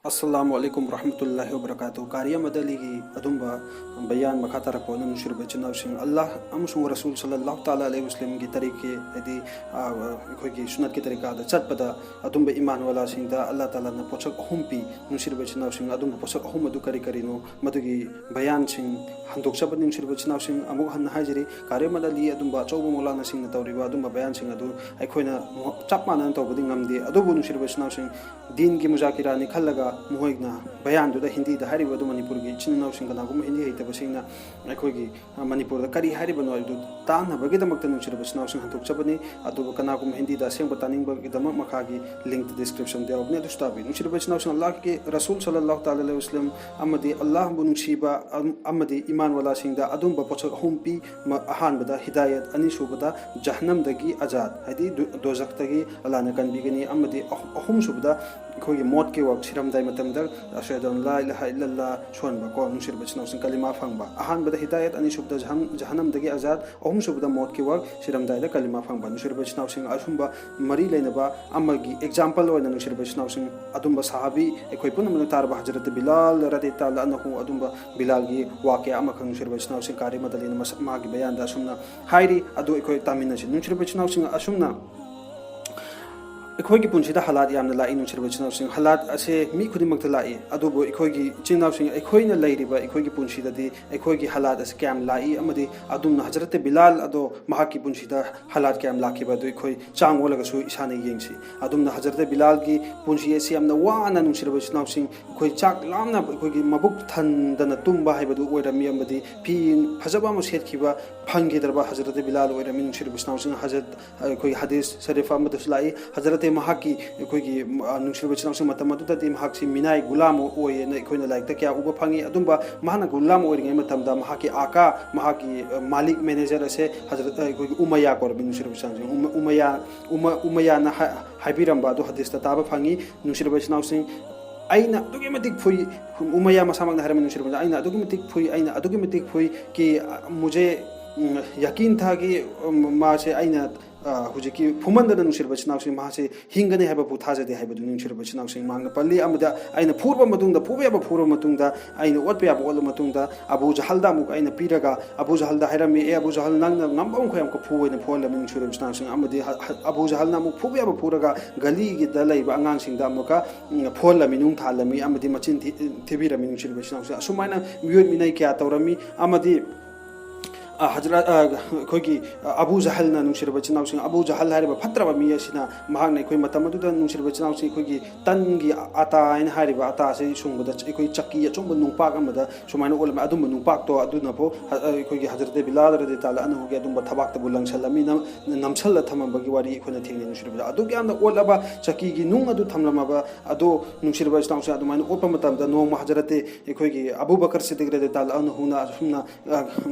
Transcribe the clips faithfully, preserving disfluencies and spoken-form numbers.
ꯑꯁꯂꯥꯃꯨ ꯑꯂꯥꯏꯀꯨꯝ ꯋꯔꯍꯃꯇꯨꯜꯂꯥꯍꯤ ꯋꯕꯔꯀꯥꯇꯨꯍ꯫ ꯀꯥꯔꯤ ꯑꯃꯗ ꯑꯂꯤꯒꯤ ꯑꯗꯨꯝꯕ ꯕꯌꯥꯟ ꯃꯈꯥ ꯇꯥꯔꯛꯄ ꯑꯣꯏꯅ ꯅꯨꯡꯁꯤꯔꯕ ꯏꯆꯤꯟ ꯏꯅꯥꯎꯁꯤꯡ, ꯑꯜꯂꯥꯍ ꯑꯃꯁꯨꯡ ꯔꯁꯨꯜ ꯁꯜꯂꯜꯂꯥꯍꯨ ꯇꯥꯂꯥ ꯑꯂꯩꯍꯤ ꯋꯁꯜꯂꯝꯒꯤ ꯇꯔꯤꯛꯀꯤ, ꯍꯥꯏꯗꯤ, ꯑ, ꯑꯩꯈꯣꯏꯒꯤ ꯁꯨꯅꯠꯀꯤ ꯇꯔꯤꯀꯥꯗ ꯆꯠꯄꯗ ꯑꯗꯨꯝꯕ ꯏꯃꯥꯟ ꯋꯥꯂꯥꯁꯤꯡꯗ ꯑꯜꯂꯥꯍ ꯇꯥꯂꯥꯅ ꯄꯣꯠꯁꯛ ꯑꯍꯨꯝ ꯄꯤ꯫ ꯅꯨꯡꯁꯤꯔꯕ ꯏꯆꯤꯟ ꯏꯅꯥꯎꯁꯤꯡ, ꯑꯗꯨꯝꯕ ꯄꯣꯠꯁꯛ ꯑꯍꯨꯝ ꯑꯗꯨ ꯀꯔꯤ ꯀꯔꯤꯅꯣ? ꯃꯗꯨꯒꯤ ꯕꯌꯥꯟꯁꯤꯡ ꯍꯟꯗꯣꯛꯆꯕꯅꯤ꯫ ꯅꯨꯡꯁꯤꯔꯕ ꯏꯆꯤꯟ ꯏꯅꯥꯎꯁꯤꯡ, ꯑꯃꯨꯛ ꯍꯟꯅ ꯍꯥꯏꯖꯔꯤ, ꯀꯥꯔꯤ ꯑꯃꯗ ꯑꯂꯤ ꯑꯗꯨꯝꯕ ꯑꯆꯧꯕ ꯃꯧꯂꯥꯅꯥꯁꯤꯡꯅ ꯇꯧꯔꯤꯕ ꯑꯗꯨꯝꯕ ꯕꯌꯥꯟꯁꯤꯡ ꯑꯗꯨ ꯑꯩꯈꯣꯏꯅ ꯆꯞ ꯃꯥꯟꯅꯅ ꯇꯧꯕꯗꯤ ꯉꯝꯗꯦ꯫ ꯑꯗꯨꯕꯨ ꯅꯨꯡꯁꯤꯔꯕ ꯏꯆꯤꯟ ꯏꯅꯥꯎꯁꯤꯡ, ꯗꯤꯟꯒꯤ ꯃꯨꯖꯥꯀꯤꯔꯥꯅꯤ ꯈꯜꯂꯒ ꯃꯈꯣꯏꯅ ꯕꯌꯥꯟꯗꯨꯗ ꯍꯤꯟꯗꯤꯗ ꯍꯥꯏꯔꯤꯕ ꯑꯗꯨ ꯃꯅꯤꯄꯨꯔꯒꯤ ꯏꯆꯤꯟ ꯏꯅꯥꯎꯁꯤꯡ ꯀꯅꯥꯒꯨꯝꯕ ꯍꯤꯟꯗꯤ ꯍꯩꯇꯕꯁꯤꯡꯅ ꯑꯩꯈꯣꯏꯒꯤ, ꯑ, ꯃꯅꯤꯄꯨꯔꯗ ꯀꯔꯤ ꯍꯥꯏꯔꯤꯕꯅꯣ ꯍꯥꯏꯕꯗꯨ ꯇꯥꯅꯕꯒꯤꯗꯃꯛꯇ ꯅꯨꯡꯁꯤꯔꯕ ꯏꯆꯤꯟ ꯏꯅꯥꯎꯁꯤꯡ ꯍꯟꯗꯣꯛꯆꯕꯅꯤ꯫ ꯑꯗꯨꯒ ꯀꯅꯥꯒꯨꯝꯕ ꯍꯤꯟꯗꯤꯗ ꯑꯁꯦꯡꯕ ꯇꯥꯅꯤꯡꯕꯒꯤꯗꯃꯛ ꯃꯈꯥꯒꯤ ꯂꯤꯡꯛ ꯗꯤꯁꯀ꯭ꯔꯤꯞꯁꯟꯗ ꯌꯥꯎꯕꯅꯤ, ꯑꯗꯨꯁꯨ ꯇꯥꯕꯤꯌꯨ꯫ ꯅꯨꯡꯁꯤꯔꯕ ꯏꯆꯤꯟ ꯏꯅꯥꯎꯁꯤꯡ, ꯑꯜꯂꯥꯍꯀꯤ ꯔꯁꯨꯜ ꯁꯜꯂꯜꯂꯥꯍꯨ ꯇꯥꯂꯥ ꯑꯂꯩꯍꯤ ꯋꯁꯜꯂꯝ ꯑꯃꯗꯤ ꯑꯜꯂꯥꯍꯕꯨ ꯅꯨꯡꯁꯤꯕ ꯑꯝ-, ꯑꯃꯗꯤ ꯏꯃꯥꯟ ꯋꯥꯂꯥꯁꯤꯡꯗ ꯑꯗꯨꯝꯕ ꯄꯣꯠꯁꯛ ꯑꯍꯨꯝ ꯄꯤ꯫ ꯃ-, ꯑꯍꯥꯟꯕꯗ ꯍꯤꯗꯥꯌꯠ, ꯑꯅꯤꯁꯨꯕꯗ ꯖꯍꯟꯅꯝꯗꯒꯤ ꯑꯖꯥꯗ, ꯍꯥꯏꯗꯤ ꯗꯨ-, ꯗꯣꯖꯈꯇꯒꯤ ꯑꯜꯂꯥꯍꯅ ꯀꯟꯕꯤꯒꯅꯤ, ꯑꯃꯗꯤ ꯑꯍꯨ-, ꯑꯍꯨꯝꯁꯨꯕꯗ ꯑꯩꯈꯣꯏꯒꯤ ꯃꯣꯠꯀꯤ ꯋꯛ, ꯁꯤꯔꯝꯗꯥꯏ ꯃꯇꯝꯗ ꯑꯁꯍꯗꯨ ꯑꯟ ꯂꯥ ꯏꯂꯥꯍ ꯏꯜꯂꯜꯂꯥꯍ ꯁꯣꯟꯕ ꯀꯣ, ꯅꯨꯡꯁꯤꯔꯕ ꯏꯆꯤꯟ ꯏꯅꯥꯎꯁꯤꯡ, ꯀꯂꯤꯃꯥ ꯐꯪꯕ꯫ ꯑꯍꯥꯟꯕꯗ ꯍꯤꯗꯥꯌꯠ, ꯑꯅꯤꯁꯨꯕꯗ ꯖꯍꯟ-, ꯖꯍꯟꯅꯝꯗꯒꯤ ꯑꯖꯥꯗ, ꯑꯍꯨꯝꯁꯨꯕꯗ ꯃꯣꯠꯀꯤ ꯋꯛ, ꯁꯤꯔꯝꯗꯥꯏꯗ ꯀꯂꯤꯃꯥ ꯐꯪꯕ꯫ ꯅꯨꯡꯁꯤꯔꯕ ꯏꯆꯤꯟ ꯏꯅꯥꯎꯁꯤꯡ, ꯑꯁꯨꯝꯕ ꯃꯔꯤ ꯂꯩꯅꯕ ꯑꯃꯒꯤ ꯑꯦꯛꯖꯥꯝꯄꯜ ꯑꯣꯏꯅ, ꯅꯨꯡꯁꯤꯔꯕ ꯏꯆꯤꯟ ꯏꯅꯥꯎꯁꯤꯡ, ꯑꯗꯨꯝꯕ ꯁꯍꯥꯕꯤ ꯑꯩꯈꯣꯏ ꯄꯨꯝꯅꯃꯛꯅ ꯇꯥꯔꯕ ꯍꯖꯔꯠ ꯕꯤꯂꯥꯜ ꯔꯗꯤꯌꯜꯂꯥꯍꯨ ꯇꯥꯂꯥ ꯑꯟꯍꯨ, ꯑꯗꯨꯝꯕ ꯕꯤꯂꯥꯜꯒꯤ ꯋꯥꯀꯌꯥ ꯑꯃꯈꯛ ꯅꯨꯡꯁꯤꯔꯕ ꯏꯆꯤꯟ ꯏꯅꯥꯎꯁꯤꯡ ꯀꯥꯔꯤ ꯑꯃꯗ ꯑꯂꯤꯅ ꯃꯁ-, ꯃꯥꯒꯤ ꯕꯌꯥꯟꯗ ꯑꯁꯨꯝꯅ ꯍꯥꯏꯔꯤ꯫ ꯑꯗꯨ ꯑꯩꯈꯣꯏ ꯇꯥꯃꯤꯟꯅꯁꯤ꯫ ꯅꯨꯡꯁꯤꯔꯕ ꯏꯆꯤꯟ ꯏꯅꯥꯎꯁꯤꯡ, ꯑꯁꯨꯝꯅ ꯑꯩꯈꯣꯏꯒꯤ ꯄꯨꯟꯁꯤꯗ ꯍꯥꯂꯥꯠ ꯌꯥꯝꯅ ꯂꯥꯛꯏ꯫ ꯅꯨꯡꯁꯤꯔꯕ ꯏꯆꯤꯟ ꯏꯅꯥꯎꯁꯤꯡ, ꯍꯥꯂꯥꯠ ꯑꯁꯦ ꯃꯤ ꯈꯨꯗꯤꯡꯃꯛꯇ ꯂꯥꯛꯏ꯫ ꯑꯗꯨꯕꯨ ꯑꯩꯈꯣꯏꯒꯤ ꯏꯆꯤꯟ ꯏꯅꯥꯎꯁꯤꯡ, ꯑꯩꯈꯣꯏꯅ ꯂꯩꯔꯤꯕ ꯑꯩꯈꯣꯏꯒꯤ ꯄꯨꯟꯁꯤꯗꯗꯤ ꯑꯩꯈꯣꯏꯒꯤ ꯍꯥꯂꯥꯠ ꯑꯁꯤ ꯀꯌꯥꯝ ꯂꯥꯛꯏ, ꯑꯃꯗꯤ ꯑꯗꯨꯝꯅ ꯍꯖꯔꯠ ꯕꯤꯂꯥꯜ ꯑꯗꯣ ꯃꯍꯥꯛꯀꯤ ꯄꯨꯟꯁꯤꯗ ꯍꯥꯂꯥꯠ ꯀꯌꯥꯝ ꯂꯥꯛꯈꯤꯕ ꯑꯗꯨ ꯑꯩꯈꯣꯏ ꯆꯥꯡ ꯑꯣꯜꯂꯒꯁꯨ ꯏꯁꯥꯅ ꯌꯦꯡꯁꯤ꯫ ꯑꯗꯨꯝꯅ ꯍꯖꯔꯠ ꯕꯤꯂꯥꯜꯒꯤ ꯄꯨꯟꯁꯤ ꯑꯁꯤ ꯌꯥꯝꯅ ꯋꯥꯅ, ꯅꯨꯡꯁꯤꯔꯕ ꯏꯆꯤꯟ ꯏꯅꯥꯎꯁꯤꯡ, ꯑꯩꯈꯣꯏ ꯆꯥꯛ ꯂꯥꯝꯅ, ꯑꯩꯈꯣꯏꯒꯤ ꯃꯕꯨꯛ ꯊꯟꯗꯅ ꯇꯨꯝꯕ ꯍꯥꯏꯕꯗꯨ ꯑꯣꯏꯔꯝꯃꯤ, ꯑꯃꯗꯤ ꯐꯤ ꯐꯖꯕ ꯑꯃ ꯁꯦꯠꯈꯤꯕ ꯐꯪꯈꯤꯗ꯭ꯔꯕ ꯍꯖꯔꯠ ꯕꯤꯂꯥꯜ ꯑꯣꯏꯔꯝꯃꯤ꯫ ꯅꯨꯡꯁꯤꯔꯕ ꯏꯆꯤꯟ ꯏꯅꯥꯎꯁꯤꯡ, ꯍꯖꯔꯠ, ꯑꯩꯈꯣꯏꯒꯤ ꯍꯗꯤꯁ ꯁꯔꯤꯐ ꯑꯃꯗꯁꯨ ꯂꯥꯛꯏ, ꯍꯖꯔꯠ ꯃꯍꯥꯛꯀꯤ, ꯑꯩꯈꯣꯏꯒꯤ, ꯑ, ꯅꯨꯡꯁꯤꯔꯕ ꯏꯆꯤꯟ ꯏꯅꯥꯎꯁꯤꯡ, ꯃꯇꯝ ꯑꯗꯨꯗꯗꯤ ꯃꯍꯥꯛꯁꯤ ꯃꯤꯅꯥꯏ, ꯒꯨꯂꯥꯝ ꯑꯣꯏꯌꯦꯅ ꯑꯩꯈꯣꯏꯅ ꯂꯥꯏꯔꯤꯛꯇ ꯀꯌꯥ ꯎꯕ ꯐꯪꯉꯤ꯫ ꯑꯗꯨꯝꯕ ꯃꯍꯥꯛꯅ ꯒꯨꯂꯥꯝ ꯑꯣꯏꯔꯤꯉꯩ ꯃꯇꯝꯗ ꯃꯍꯥꯛꯀꯤ ꯑꯥꯀꯥ, ꯃꯍꯥꯛꯀꯤ, ꯑ, ꯃꯥꯂꯤꯛ, ꯃꯦꯅꯦꯖꯔ ꯑꯁꯦ ꯍꯖꯔꯠ, ꯑ, ꯑꯩꯈꯣꯏꯒꯤ ꯎꯃꯩꯌꯥ ꯀꯧꯔꯕꯅꯤ꯫ ꯅꯨꯡꯁꯤꯔꯕ ꯏꯆꯤꯟ ꯏꯅꯥꯎꯁꯤꯡ, ꯎꯃ-, ꯎꯃꯩꯌꯥ, ꯎꯃ-, ꯎꯃꯩꯌꯥꯅ ꯍꯥꯏ-, ꯍꯥꯏꯕꯤꯔꯝꯕ ꯑꯗꯨ ꯍꯗꯤꯁꯇ ꯇꯥꯕ ꯐꯪꯉꯤ꯫ ꯅꯨꯡꯁꯤꯔꯕ ꯏꯆꯤꯟ ꯏꯅꯥꯎꯁꯤꯡ, ꯑꯩꯅ ꯑꯗꯨꯛꯀꯤ ꯃꯇꯤꯛ ꯐꯨꯏ, ꯎꯃꯩꯌꯥ ꯃꯁꯥꯃꯛꯅ ꯍꯥꯏꯔꯝꯃꯤ, ꯅꯨꯡꯁꯤꯔꯕ ꯏꯆꯤꯟ ꯏꯅꯥꯎꯁꯤꯡ, "ꯑꯩꯅ ꯑꯗꯨꯛꯀꯤ ꯃꯇꯤꯛ ꯐꯨꯏ, ꯑꯩꯅ ꯑꯗꯨꯛꯀꯤ ꯃꯇꯤꯛ ꯐꯨꯏ ꯀꯤ ꯃꯨꯖꯦ, ꯎꯝ, ꯌꯥꯀꯤꯟ ꯊꯥ ꯀꯤ, ꯎꯝ, ꯃꯥꯁꯦ ꯑꯩꯅ ꯑ, ꯍꯧꯖꯤꯛꯀꯤ ꯐꯨꯃꯟꯗꯅ ꯅꯨꯡꯁꯤꯔꯕ ꯏꯆꯤꯟ ꯏꯅꯥꯎꯁꯤꯡ, ꯃꯍꯥꯛꯁꯦ ꯍꯤꯡꯒꯅꯤ ꯍꯥꯏꯕ ꯐꯥꯎ ꯊꯥꯖꯗꯦ ꯍꯥꯏꯕꯗꯨ ꯅꯨꯡꯁꯤꯔꯕ ꯏꯆꯤꯟ ꯏꯅꯥꯎꯁꯤꯡ ꯃꯍꯥꯛꯅ ꯄꯜꯂꯤ꯫ ꯑꯃꯗꯤ ꯑꯩꯅ ꯐꯨꯔꯕ ꯃꯇꯨꯡꯗ, ꯐꯨꯕ ꯌꯥꯕ ꯐꯨꯔꯕ ꯃꯇꯨꯡꯗ, ꯑꯩꯅ ꯑꯣꯠꯄ ꯌꯥꯕ ꯑꯣꯠꯂꯕ ꯃꯇꯨꯡꯗ, ꯑꯕꯨ ꯖꯍꯜꯗ ꯑꯃꯨꯛ ꯑꯩꯅ ꯄꯤꯔꯒ, ꯑꯕꯨ ꯖꯍꯜꯗ ꯍꯥꯏꯔꯝꯃꯤ, "ꯑꯦ ꯑꯕꯨ ꯖꯍꯜ, ꯅꯪꯅ ꯉꯝꯕ ꯃꯈꯩ ꯑꯃꯨꯛꯀ ꯐꯨ" ꯍꯥꯏꯅ ꯐꯨꯍꯜꯂꯝꯃꯤ ꯅꯨꯡꯁꯤꯔꯕ ꯏꯆꯤꯟ ꯏꯅꯥꯎꯁꯤꯡ꯫ ꯑꯃꯗꯤ ꯍ-, ꯍ-, ꯑꯕꯨ ꯖꯍꯜꯅ ꯑꯃꯨꯛ ꯐꯨꯕ ꯌꯥꯕ ꯐꯨꯔꯒ, ꯒꯂꯤꯒꯤꯗ ꯂꯩꯕ ꯑꯉꯥꯡꯁꯤꯡꯗ ꯑꯃꯨꯛꯀ, ꯎꯝ, ꯐꯨꯍꯜꯂꯝꯃꯤ, ꯅꯨꯡ ꯊꯥꯍꯜꯂꯝꯃꯤ, ꯑꯃꯗꯤ ꯃꯆꯤꯟ ꯊꯤ-, ꯊꯤꯕꯤꯔꯝꯃꯤ ꯅꯨꯡꯁꯤꯔꯕ ꯏꯆꯤꯟ ꯏꯅꯥꯎꯁꯤꯡ꯫ ꯑꯁꯨꯃꯥꯏꯅ ꯃꯤꯑꯣꯠ ꯃꯤꯅꯩ ꯀꯌꯥ ꯇꯧꯔꯝꯃꯤ꯫ ꯑꯃꯗꯤ ꯑ, ꯍꯖꯔꯠ, ꯑ, ꯑꯩꯈꯣꯏꯒꯤ, ꯑ, ꯑꯕꯨ ꯖꯍꯜꯅ ꯅꯨꯡꯁꯤꯔꯕ ꯏꯆꯤꯟ ꯏꯅꯥꯎꯁꯤꯡ, ꯑꯕꯨ ꯖꯍꯜ ꯍꯥꯏꯔꯤꯕ ꯐꯠꯇ꯭ꯔꯕ ꯃꯤ ꯑꯁꯤꯅ, ꯃꯍꯥꯛꯅ ꯑꯩꯈꯣꯏ ꯃꯇꯝ ꯑꯗꯨꯗ ꯅꯨꯡꯁꯤꯔꯕ ꯏꯆꯤꯟ ꯏꯅꯥꯎꯁꯤꯡ, ꯑꯩꯈꯣꯏꯒꯤ ꯇꯟꯒꯤ ꯑꯇꯥ ꯍꯥꯏꯅ ꯍꯥꯏꯔꯤꯕ ꯑꯇꯥꯁꯤ ꯁꯨꯡꯕꯗ ꯑꯩꯈꯣꯏ ꯆꯀꯤ ꯑꯆꯨꯝꯕ ꯅꯨꯡꯄꯥꯛ ꯑꯃꯗ ꯁꯨꯃꯥꯏꯅ ꯑꯣꯜꯂꯝꯃꯤ꯫ ꯑꯗꯨꯝꯕ ꯅꯨꯡꯄꯥꯛꯇꯣ ꯑꯗꯨꯅꯐꯥꯎ ꯍ-, ꯑꯩꯈꯣꯏꯒꯤ ꯍꯖꯔꯠ ꯕꯤꯂꯥꯜ ꯔꯗꯤ ꯇꯥꯂꯥ ꯑꯅꯍꯨꯒꯤ ꯑꯗꯨꯝꯕ ꯊꯕꯥꯛꯇꯕꯨ ꯂꯪꯁꯜꯂꯝꯃꯤ, ꯅꯝ-, ꯅꯝꯁꯜꯂ ꯊꯝꯃꯝꯕꯒꯤ ꯋꯥꯔꯤ ꯑꯩꯈꯣꯏꯅ ꯊꯦꯡꯅꯩ ꯅꯨꯡꯁꯤꯔꯕ꯫ ꯑꯗꯨꯛ ꯌꯥꯝꯅ ꯑꯣꯠꯂꯕ ꯆꯀꯤꯒꯤ ꯅꯨꯡ ꯑꯗꯨ ꯊꯝꯂꯝꯃꯕ ꯑꯗꯣ ꯅꯨꯡꯁꯤꯔꯕ ꯏꯆꯤꯟ ꯏꯅꯥꯎꯁꯤꯡ, ꯑꯗꯨꯃꯥꯏꯅ ꯑꯣꯠꯄ ꯃꯇꯝꯗ ꯅꯣꯡꯃ ꯍꯖꯔꯠ ꯑꯩꯈꯣꯏꯒꯤ ꯑꯕꯨ ꯕꯀꯔ ꯁꯤꯗꯤꯛ ꯔꯗꯤ ꯇꯥꯂꯥ ꯑꯅꯍꯨꯅ ꯑꯁꯨꯝꯅ ꯑ,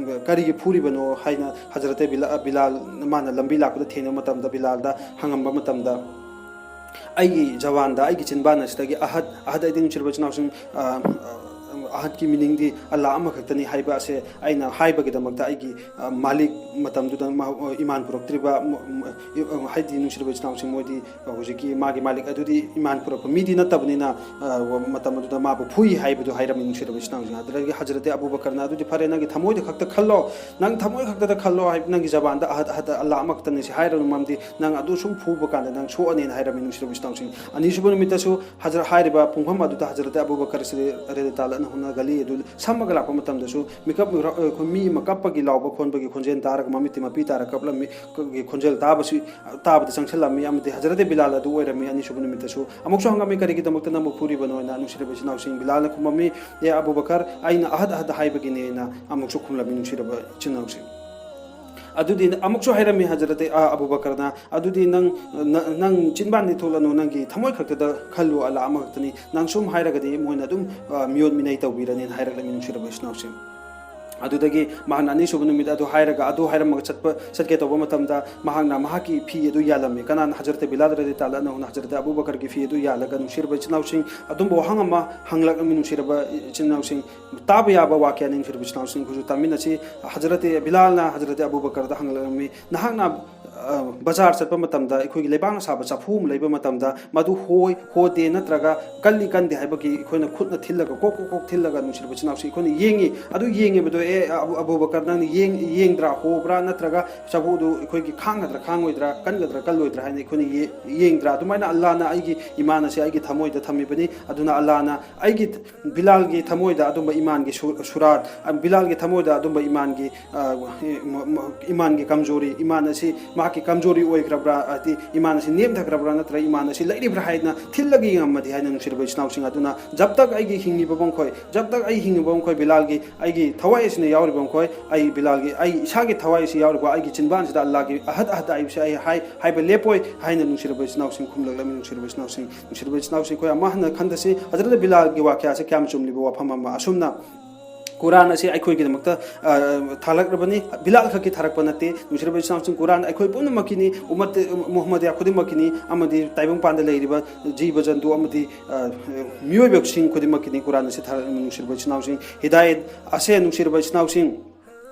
ꯀꯔꯤꯒꯤ ꯐꯨꯔꯤꯕꯅꯣ ꯍꯥꯏꯅ ꯍꯖꯔꯠ ꯕꯤꯂꯥ-, ꯕꯤꯂꯥꯜ ꯃꯥꯅ ꯂꯝꯕꯤ ꯂꯥꯛꯄꯗ ꯊꯦꯡꯅꯕ ꯃꯇꯝꯗ ꯕꯤꯂꯥꯜꯗ ꯍꯪꯉꯝꯕ ꯃꯇꯝꯗ, "ꯑꯩꯒꯤ ꯖꯋꯥꯟꯗ, ꯑꯩꯒꯤ ꯆꯤꯟꯕꯥꯟ ꯑꯁꯤꯗꯒꯤ ꯑꯍꯠ, ꯑꯍꯠ ꯍꯥꯏꯗꯤ ꯅꯨꯡꯁꯤꯔꯕ ꯏꯆꯤꯟ ꯏꯅꯥꯎꯁꯤꯡ, ꯑ, ꯑ, ꯑꯍꯠꯀꯤ meaning ꯗꯤ ꯑꯜꯂꯥꯍ ꯑꯃꯈꯛꯇꯅꯤ" ꯍꯥꯏꯕ ꯑꯁꯦ ꯑꯩꯅ ꯍꯥꯏꯕꯒꯤꯗꯃꯛꯇ ꯑꯩꯒꯤ, ꯑ, ꯃꯥꯂꯤꯛ ꯃꯇꯝꯗꯨꯗ ꯃꯍꯥꯛ, ꯑ, ꯏꯃꯥꯟ ꯄꯨꯔꯛꯇ꯭ꯔꯤꯕ, ꯃ-, ꯃ-, ꯍꯥꯏꯗꯤ ꯅꯨꯡꯁꯤꯔꯕ ꯏꯆꯤꯟ ꯏꯅꯥꯎꯁꯤꯡ ꯃꯣꯏꯗꯤ ꯍꯧꯖꯤꯛꯀꯤ ꯃꯥꯒꯤ ꯃꯥꯂꯤꯛ ꯑꯗꯨꯗꯤ ꯏꯃꯥꯟ ꯄꯨꯔꯛꯄ ꯃꯤꯗꯤ ꯅꯠꯇꯕꯅꯤꯅ, ꯑ, ꯃꯇꯝ ꯑꯗꯨꯗ ꯃꯥꯕꯨ ꯐꯨꯏ ꯍꯥꯏꯕꯗꯨ ꯍꯥꯏꯔꯝꯃꯤ ꯅꯨꯡꯁꯤꯔꯕ ꯏꯆꯤꯟ ꯏꯅꯥꯎꯁꯤꯡ꯫ ꯑꯗꯨꯗꯒꯤ ꯍꯖꯔꯠ ꯑꯕꯨ ꯕꯀꯔꯅ, "ꯑꯗꯨꯗꯤ ꯐꯔꯦ, ꯅꯪꯒꯤ ꯊꯃꯣꯏꯗ ꯈꯛꯇ ꯈꯜꯂꯣ, ꯅꯪ ꯊꯃꯣꯏ ꯈꯛꯇꯗ ꯈꯜꯂꯣ, ꯍꯥꯏ-, ꯅꯪꯒꯤ ꯖꯕꯥꯟꯗ ꯑꯍꯗ, ꯑꯍꯗ ꯑꯜꯂꯥꯍ ꯑꯃꯈꯛꯇꯅꯤ ꯁꯤ ꯍꯥꯏꯔꯅꯨ, ꯃꯔꯝꯗꯤ ꯅꯪ ꯑꯗꯨ ꯁꯨꯝ ꯐꯨꯕ ꯀꯥꯟꯗ ꯅꯪ ꯁꯣꯛꯑꯅꯤꯅ" ꯍꯥꯏꯔꯝꯃꯤ ꯅꯨꯡꯁꯤꯔꯕ ꯏꯆꯤꯟ ꯏꯅꯥꯎꯁꯤꯡ꯫ ꯑꯅꯤꯁꯨꯕ ꯅꯨꯃꯤꯠꯇꯁꯨ ꯍꯖꯔ-, ꯍꯥꯏꯔꯤꯕ ꯄꯨꯡꯐꯝ ꯑꯗꯨꯗ ꯍꯖꯔꯠ ꯑꯕꯨ ꯕꯀꯔ ꯁꯤꯗꯤꯛ ꯔꯗꯤ ꯇꯥꯂꯥ ꯑꯅꯍꯨꯅ ꯒꯂꯤ ꯑꯗꯨ ꯁꯝꯃꯒ ꯂꯥꯛꯄ ꯃꯇꯝꯗꯁꯨ ꯃꯤꯀꯞ, ꯑꯩꯈꯣꯏ ꯃꯤ ꯑꯃ ꯀꯞꯄꯒꯤ ꯂꯥꯎꯕ ꯈꯣꯟꯕꯒꯤ ꯈꯣꯟꯖꯦꯜ ꯇꯥꯔꯒ ꯃꯃꯤꯠꯇꯤ ꯃꯄꯤ ꯇꯥꯔ ꯀꯞꯂꯝꯃꯤ꯫ ꯒꯤ ꯈꯣꯟꯖꯦꯜ ꯇꯥꯕꯁꯤ, ꯇꯥꯕꯗ ꯆꯪꯁꯤꯜꯂꯝꯃꯤ, ꯑꯃꯗꯤ ꯍꯖꯔꯠ ꯕꯤꯂꯥꯜ ꯑꯗꯨ ꯑꯣꯏꯔꯝꯃꯤ꯫ ꯑꯅꯤꯁꯨꯕ ꯅꯨꯃꯤꯠꯇꯁꯨ ꯑꯃꯨꯛꯁꯨ ꯍꯪꯉꯝꯃꯤ, "ꯀꯔꯤꯒꯤꯗꯃꯛꯇ ꯅꯪꯕꯨ ꯐꯨꯔꯤꯕꯅꯣ?" ꯍꯥꯏꯅ ꯅꯨꯡꯁꯤꯔꯕ ꯏꯆꯤꯟ ꯏꯅꯥꯎꯁꯤꯡ꯫ ꯕꯤꯂꯥꯜꯅ ꯈꯨꯝꯃꯝꯃꯤ, "ꯑꯦ ꯑꯕꯨ ꯕꯀꯔ, ꯑꯩꯅ ꯑꯍꯗ ꯑꯍꯗ ꯍꯥꯏꯕꯒꯤꯅꯦꯅ" ꯑꯃꯨꯛꯁꯨ ꯈꯨꯝꯂꯝꯃꯤ ꯅꯨꯡꯁꯤꯔꯕ ꯏꯆꯤꯟ ꯏꯅꯥꯎꯁꯤꯡ꯫ ꯑꯗꯨꯗꯤ ꯑꯃꯨꯛꯁꯨ ꯍꯥꯏꯔꯝꯃꯤ ꯍꯖꯔꯠ, ꯑ, ꯑꯕꯨ ꯕꯀꯔꯅ, "ꯑꯗꯨꯗꯤ ꯅꯪ, ꯅ-, ꯅꯪ ꯆꯤꯟꯕꯥꯟꯗꯤ ꯊꯣꯛꯂꯅꯨ, ꯅꯪꯒꯤ ꯊꯃꯣꯏ ꯈꯛꯇꯗ ꯈꯜꯂꯨ, ꯑꯜꯂꯥꯍ ꯑꯃꯈꯛꯇꯅꯤ, ꯅꯪ ꯁꯨꯝ ꯍꯥꯏꯔꯒꯗꯤ ꯃꯣꯏꯅ ꯑꯗꯨꯝ, ꯑ, ꯃꯤꯑꯣꯠ ꯃꯤꯅꯩ ꯇꯧꯕꯤꯔꯅꯤꯅ" ꯍꯥꯏꯔꯛꯂꯝꯃꯤ ꯅꯨꯡꯁꯤꯔꯕ ꯏꯆꯤꯟ ꯏꯅꯥꯎꯁꯤꯡ꯫ ꯑꯗꯨꯗꯒꯤ ꯃꯍꯥꯛꯅ ꯑꯅꯤꯁꯨꯕ ꯅꯨꯃꯤꯠ ꯑꯗꯨ ꯍꯥꯏꯔꯒ, ꯑꯗꯨ ꯍꯥꯏꯔꯝꯃꯒ ꯆꯠꯄ, ꯆꯠꯀꯦ ꯇꯧꯕ ꯃꯇꯝꯗ, ꯃꯍꯥꯛꯅ ꯃꯍꯥꯛꯀꯤ ꯐꯤ ꯑꯗꯨ ꯌꯥꯜꯂꯝꯃꯤ꯫ ꯀꯅꯥꯅ? ꯍꯖꯔꯠ ꯕꯤꯂꯥꯜ ꯔꯗꯤ ꯇꯥꯂꯥ ꯑꯟꯍꯨꯅ ꯍꯖꯔꯠ ꯑꯕꯨ ꯕꯀꯔꯒꯤ ꯐꯤ ꯑꯗꯨ ꯌꯥꯜꯂꯒ, ꯅꯨꯡꯁꯤꯔꯕ ꯏꯆꯤꯟ ꯏꯅꯥꯎꯁꯤꯡ, ꯑꯗꯨꯝꯕ ꯋꯥꯍꯪ ꯑꯃ ꯍꯪꯂꯛꯂꯝꯃꯤ꯫ ꯅꯨꯡꯁꯤꯔꯕ ꯏꯆꯤꯟ ꯏꯅꯥꯎꯁꯤꯡ, ꯇꯥꯕ ꯌꯥꯕ ꯋꯥꯀ꯭ꯌꯥꯅꯤ꯫ ꯅꯨꯡꯁꯤꯔꯕ ꯏꯆꯤꯟ ꯏꯅꯥꯎꯁꯤꯡ, ꯑꯩꯈꯣꯏꯁꯨ ꯇꯥꯃꯤꯟꯅꯁꯤ꯫ ꯍꯖꯔꯠ ꯕꯤꯂꯥꯜꯅ ꯍꯖꯔꯠ ꯑꯕꯨ ꯕꯀꯔꯗ ꯍꯪꯂꯛꯂꯝꯃꯤ, "ꯅꯍꯥꯛꯅ, ꯑ, ꯕꯖꯥꯔ ꯆꯠꯄ ꯃꯇꯝꯗ, ꯑꯩꯈꯣꯏꯒꯤ ꯂꯩꯕꯥꯛꯅ ꯁꯥꯕ ꯆꯐꯨ ꯑꯃ ꯂꯩꯕ ꯃꯇꯝꯗ, ꯃꯗꯨ ꯍꯣꯏ, ꯍꯣꯗꯦ, ꯅꯠꯇ꯭ꯔꯒ ꯀꯜꯂꯤ, ꯀꯟꯗꯦ ꯍꯥꯏꯕꯒꯤ ꯑꯩꯈꯣꯏꯅ ꯈꯨꯠꯅ ꯊꯤꯜꯂꯒ, ꯀꯣꯛ, ꯀꯣꯛ, ꯀꯣꯛ ꯊꯤꯜꯂꯒ, ꯅꯨꯡꯁꯤꯔꯕ ꯏꯆꯤꯟ ꯏꯅꯥꯎꯁꯤꯡ, ꯑꯩꯈꯣꯏꯅ ꯌꯦꯡꯉꯤ꯫ ꯑꯗꯨ ꯌꯦꯡꯉꯤꯕꯗꯣ, ꯑꯦ, ꯑꯕꯨ, ꯑꯕꯨ ꯕꯀꯔ, ꯅꯪꯅ ꯌꯦꯡ-, ꯌꯦꯡꯗ꯭ꯔꯥ? ꯍꯣꯕ꯭ꯔꯥ? ꯅꯠꯇ꯭ꯔꯒ ꯆꯐꯨꯗꯨ ꯑꯩꯈꯣꯏꯒꯤ ꯈꯥꯡꯒꯗ꯭ꯔꯥ, ꯈꯥꯡꯉꯣꯏꯗ꯭ꯔꯥ, ꯀꯟꯒꯗ꯭ꯔꯥ, ꯀꯜꯂꯣꯏꯗ꯭ꯔꯥ?" ꯍꯥꯏꯅ ꯑꯩꯈꯣꯏꯅ ꯌꯦ-, ꯌꯦꯡꯗ꯭ꯔꯥ? ꯑꯗꯨꯃꯥꯏꯅ ꯑꯜꯂꯥꯅ ꯑꯩꯒꯤ ꯏꯃꯥꯟ ꯑꯁꯤ ꯑꯩꯒꯤ ꯊꯃꯣꯏꯗ ꯊꯝꯃꯤꯕꯅꯤ꯫ ꯑꯗꯨꯅ ꯑꯜꯂꯥꯅ ꯑꯩꯒꯤ ꯕꯤꯂꯥꯜꯒꯤ ꯊꯃꯣꯏꯗ ꯑꯗꯨꯝꯕ ꯏꯃꯥꯟꯒꯤ ꯁꯨ-, ꯁꯨꯔꯥꯠ, ꯑ, ꯕꯤꯂꯥꯜꯒꯤ ꯊꯃꯣꯏꯗ ꯑꯗꯨꯝꯕ ꯏꯃꯥꯟꯒꯤ, ꯑ, ꯏ-, ꯃ-, ꯃ-, ꯏꯃꯥꯟꯒꯤ ꯀꯝꯖꯣꯔꯤ, ꯏꯃꯥꯟ ꯑꯁꯤ ꯃꯍꯥꯛꯀꯤ ꯀꯝꯖꯣꯔꯤ ꯑꯣꯏꯈ꯭ꯔꯕ꯭ꯔꯥ, ꯍꯥꯏꯗꯤ ꯏꯃꯥꯟ ꯑꯁꯤ ꯅꯦꯝꯊꯈ꯭ꯔꯕ꯭ꯔꯥ, ꯅꯠꯇ꯭ꯔꯒ ꯏꯃꯥꯟ ꯑꯁꯤ ꯂꯩꯔꯤꯕ꯭ꯔꯥ ꯍꯥꯏꯅ ꯊꯤꯜꯂꯒ ꯌꯦꯡꯉꯝꯃꯗꯤ ꯍꯥꯏꯅ, ꯅꯨꯡꯁꯤꯔꯕ ꯏꯆꯤꯟ ꯏꯅꯥꯎꯁꯤꯡ꯫ ꯑꯗꯨꯅ ꯖꯕ ꯇꯛ ꯑꯩꯒꯤ ꯍꯤꯡꯉꯤꯕ ꯃꯈꯣꯏ, ꯖꯕ ꯇꯛ ꯑꯩ ꯍꯤꯡꯉꯤꯕ ꯃꯈꯣꯏ, ꯕꯤꯂꯥꯜꯒꯤ, ꯑꯩꯒꯤ ꯊꯋꯥꯏ ꯑꯁꯤꯅ ꯌꯥꯎꯔꯤꯕ ꯃꯈꯣꯏ, ꯑꯩ ꯕꯤꯂꯥꯜꯒꯤ, ꯑꯩ ꯏꯁꯥꯒꯤ ꯊꯋꯥꯏ ꯑꯁꯤ ꯌꯥꯎꯔꯤꯕ, ꯑꯩꯒꯤ ꯆꯤꯟꯕꯥꯟꯁꯤꯗ ꯑꯜꯂꯥꯍꯒꯤ ꯑꯍꯗ ꯑꯍꯗ ꯍꯥꯏꯕꯁꯤ ꯑꯩ ꯍꯥꯏ-, ꯍꯥꯏꯕ ꯂꯦꯞꯄꯣꯏ ꯍꯥꯏꯅ, ꯅꯨꯡꯁꯤꯔꯕ ꯏꯆꯤꯟ ꯏꯅꯥꯎꯁꯤꯡ, ꯈꯨꯝꯂꯛꯂꯝꯃꯤ꯫ ꯅꯨꯡꯁꯤꯔꯕ ꯏꯆꯤꯟ ꯏꯅꯥꯎꯁꯤꯡ, ꯅꯨꯡꯁꯤꯔꯕ ꯏꯆꯤꯟ ꯏꯅꯥꯎꯁꯤꯡ, ꯑꯩꯈꯣꯏ ꯑꯃ ꯍꯟꯅ ꯈꯟꯊꯁꯤ꯫ ꯍꯖꯔꯠ ꯕꯤꯂꯥꯜꯒꯤ ꯋꯥꯀ꯭ꯌꯥꯁꯦ ꯀꯌꯥꯝ ꯆꯨꯝꯂꯤꯕ ꯋꯥꯐꯝ ꯑꯃ꯫ ꯑꯁꯨꯝꯅ ꯀꯨꯔꯥꯟ ꯑꯁꯤ ꯑꯩꯈꯣꯏꯒꯤꯗꯃꯛꯇ, ꯑ, ꯊꯥꯂꯛꯂꯕꯅꯤ꯫ ꯕꯤꯂꯥꯜ ꯈꯛꯀꯤ ꯊꯥꯔꯛꯄ ꯅꯠꯇꯦ꯫ ꯅꯨꯡꯁꯤꯔꯕ ꯏꯆꯤꯟ ꯏꯅꯥꯎꯁꯤꯡ, ꯀꯨꯔꯥꯟ ꯑꯩꯈꯣꯏ ꯄꯨꯝꯅꯃꯛꯀꯤꯅꯤ, ꯎꯝꯃꯠ ꯃꯨꯍꯝꯃꯗꯤꯌꯥ ꯈꯨꯗꯤꯡꯃꯛꯀꯤꯅꯤ, ꯑꯃꯗꯤ ꯇꯥꯏꯕꯪꯄꯥꯟꯗ ꯂꯩꯔꯤꯕ ꯖꯤꯕ ꯖꯟꯇꯨ ꯑꯃꯗꯤ, ꯑ, ꯃꯤꯑꯣꯏꯕꯁꯤꯡ ꯈꯨꯗꯤꯡꯃꯛꯀꯤꯅꯤ ꯀꯨꯔꯥꯟ ꯑꯁꯤ ꯊꯥꯔꯛꯂꯤꯕ꯫ ꯅꯨꯡꯁꯤꯔꯕ ꯏꯆꯤꯟ ꯏꯅꯥꯎꯁꯤꯡ, ꯍꯤꯗꯥꯌꯠ ꯑꯁꯦ, ꯅꯨꯡꯁꯤꯔꯕ ꯏꯆꯤꯟ ꯏꯅꯥꯎꯁꯤꯡ,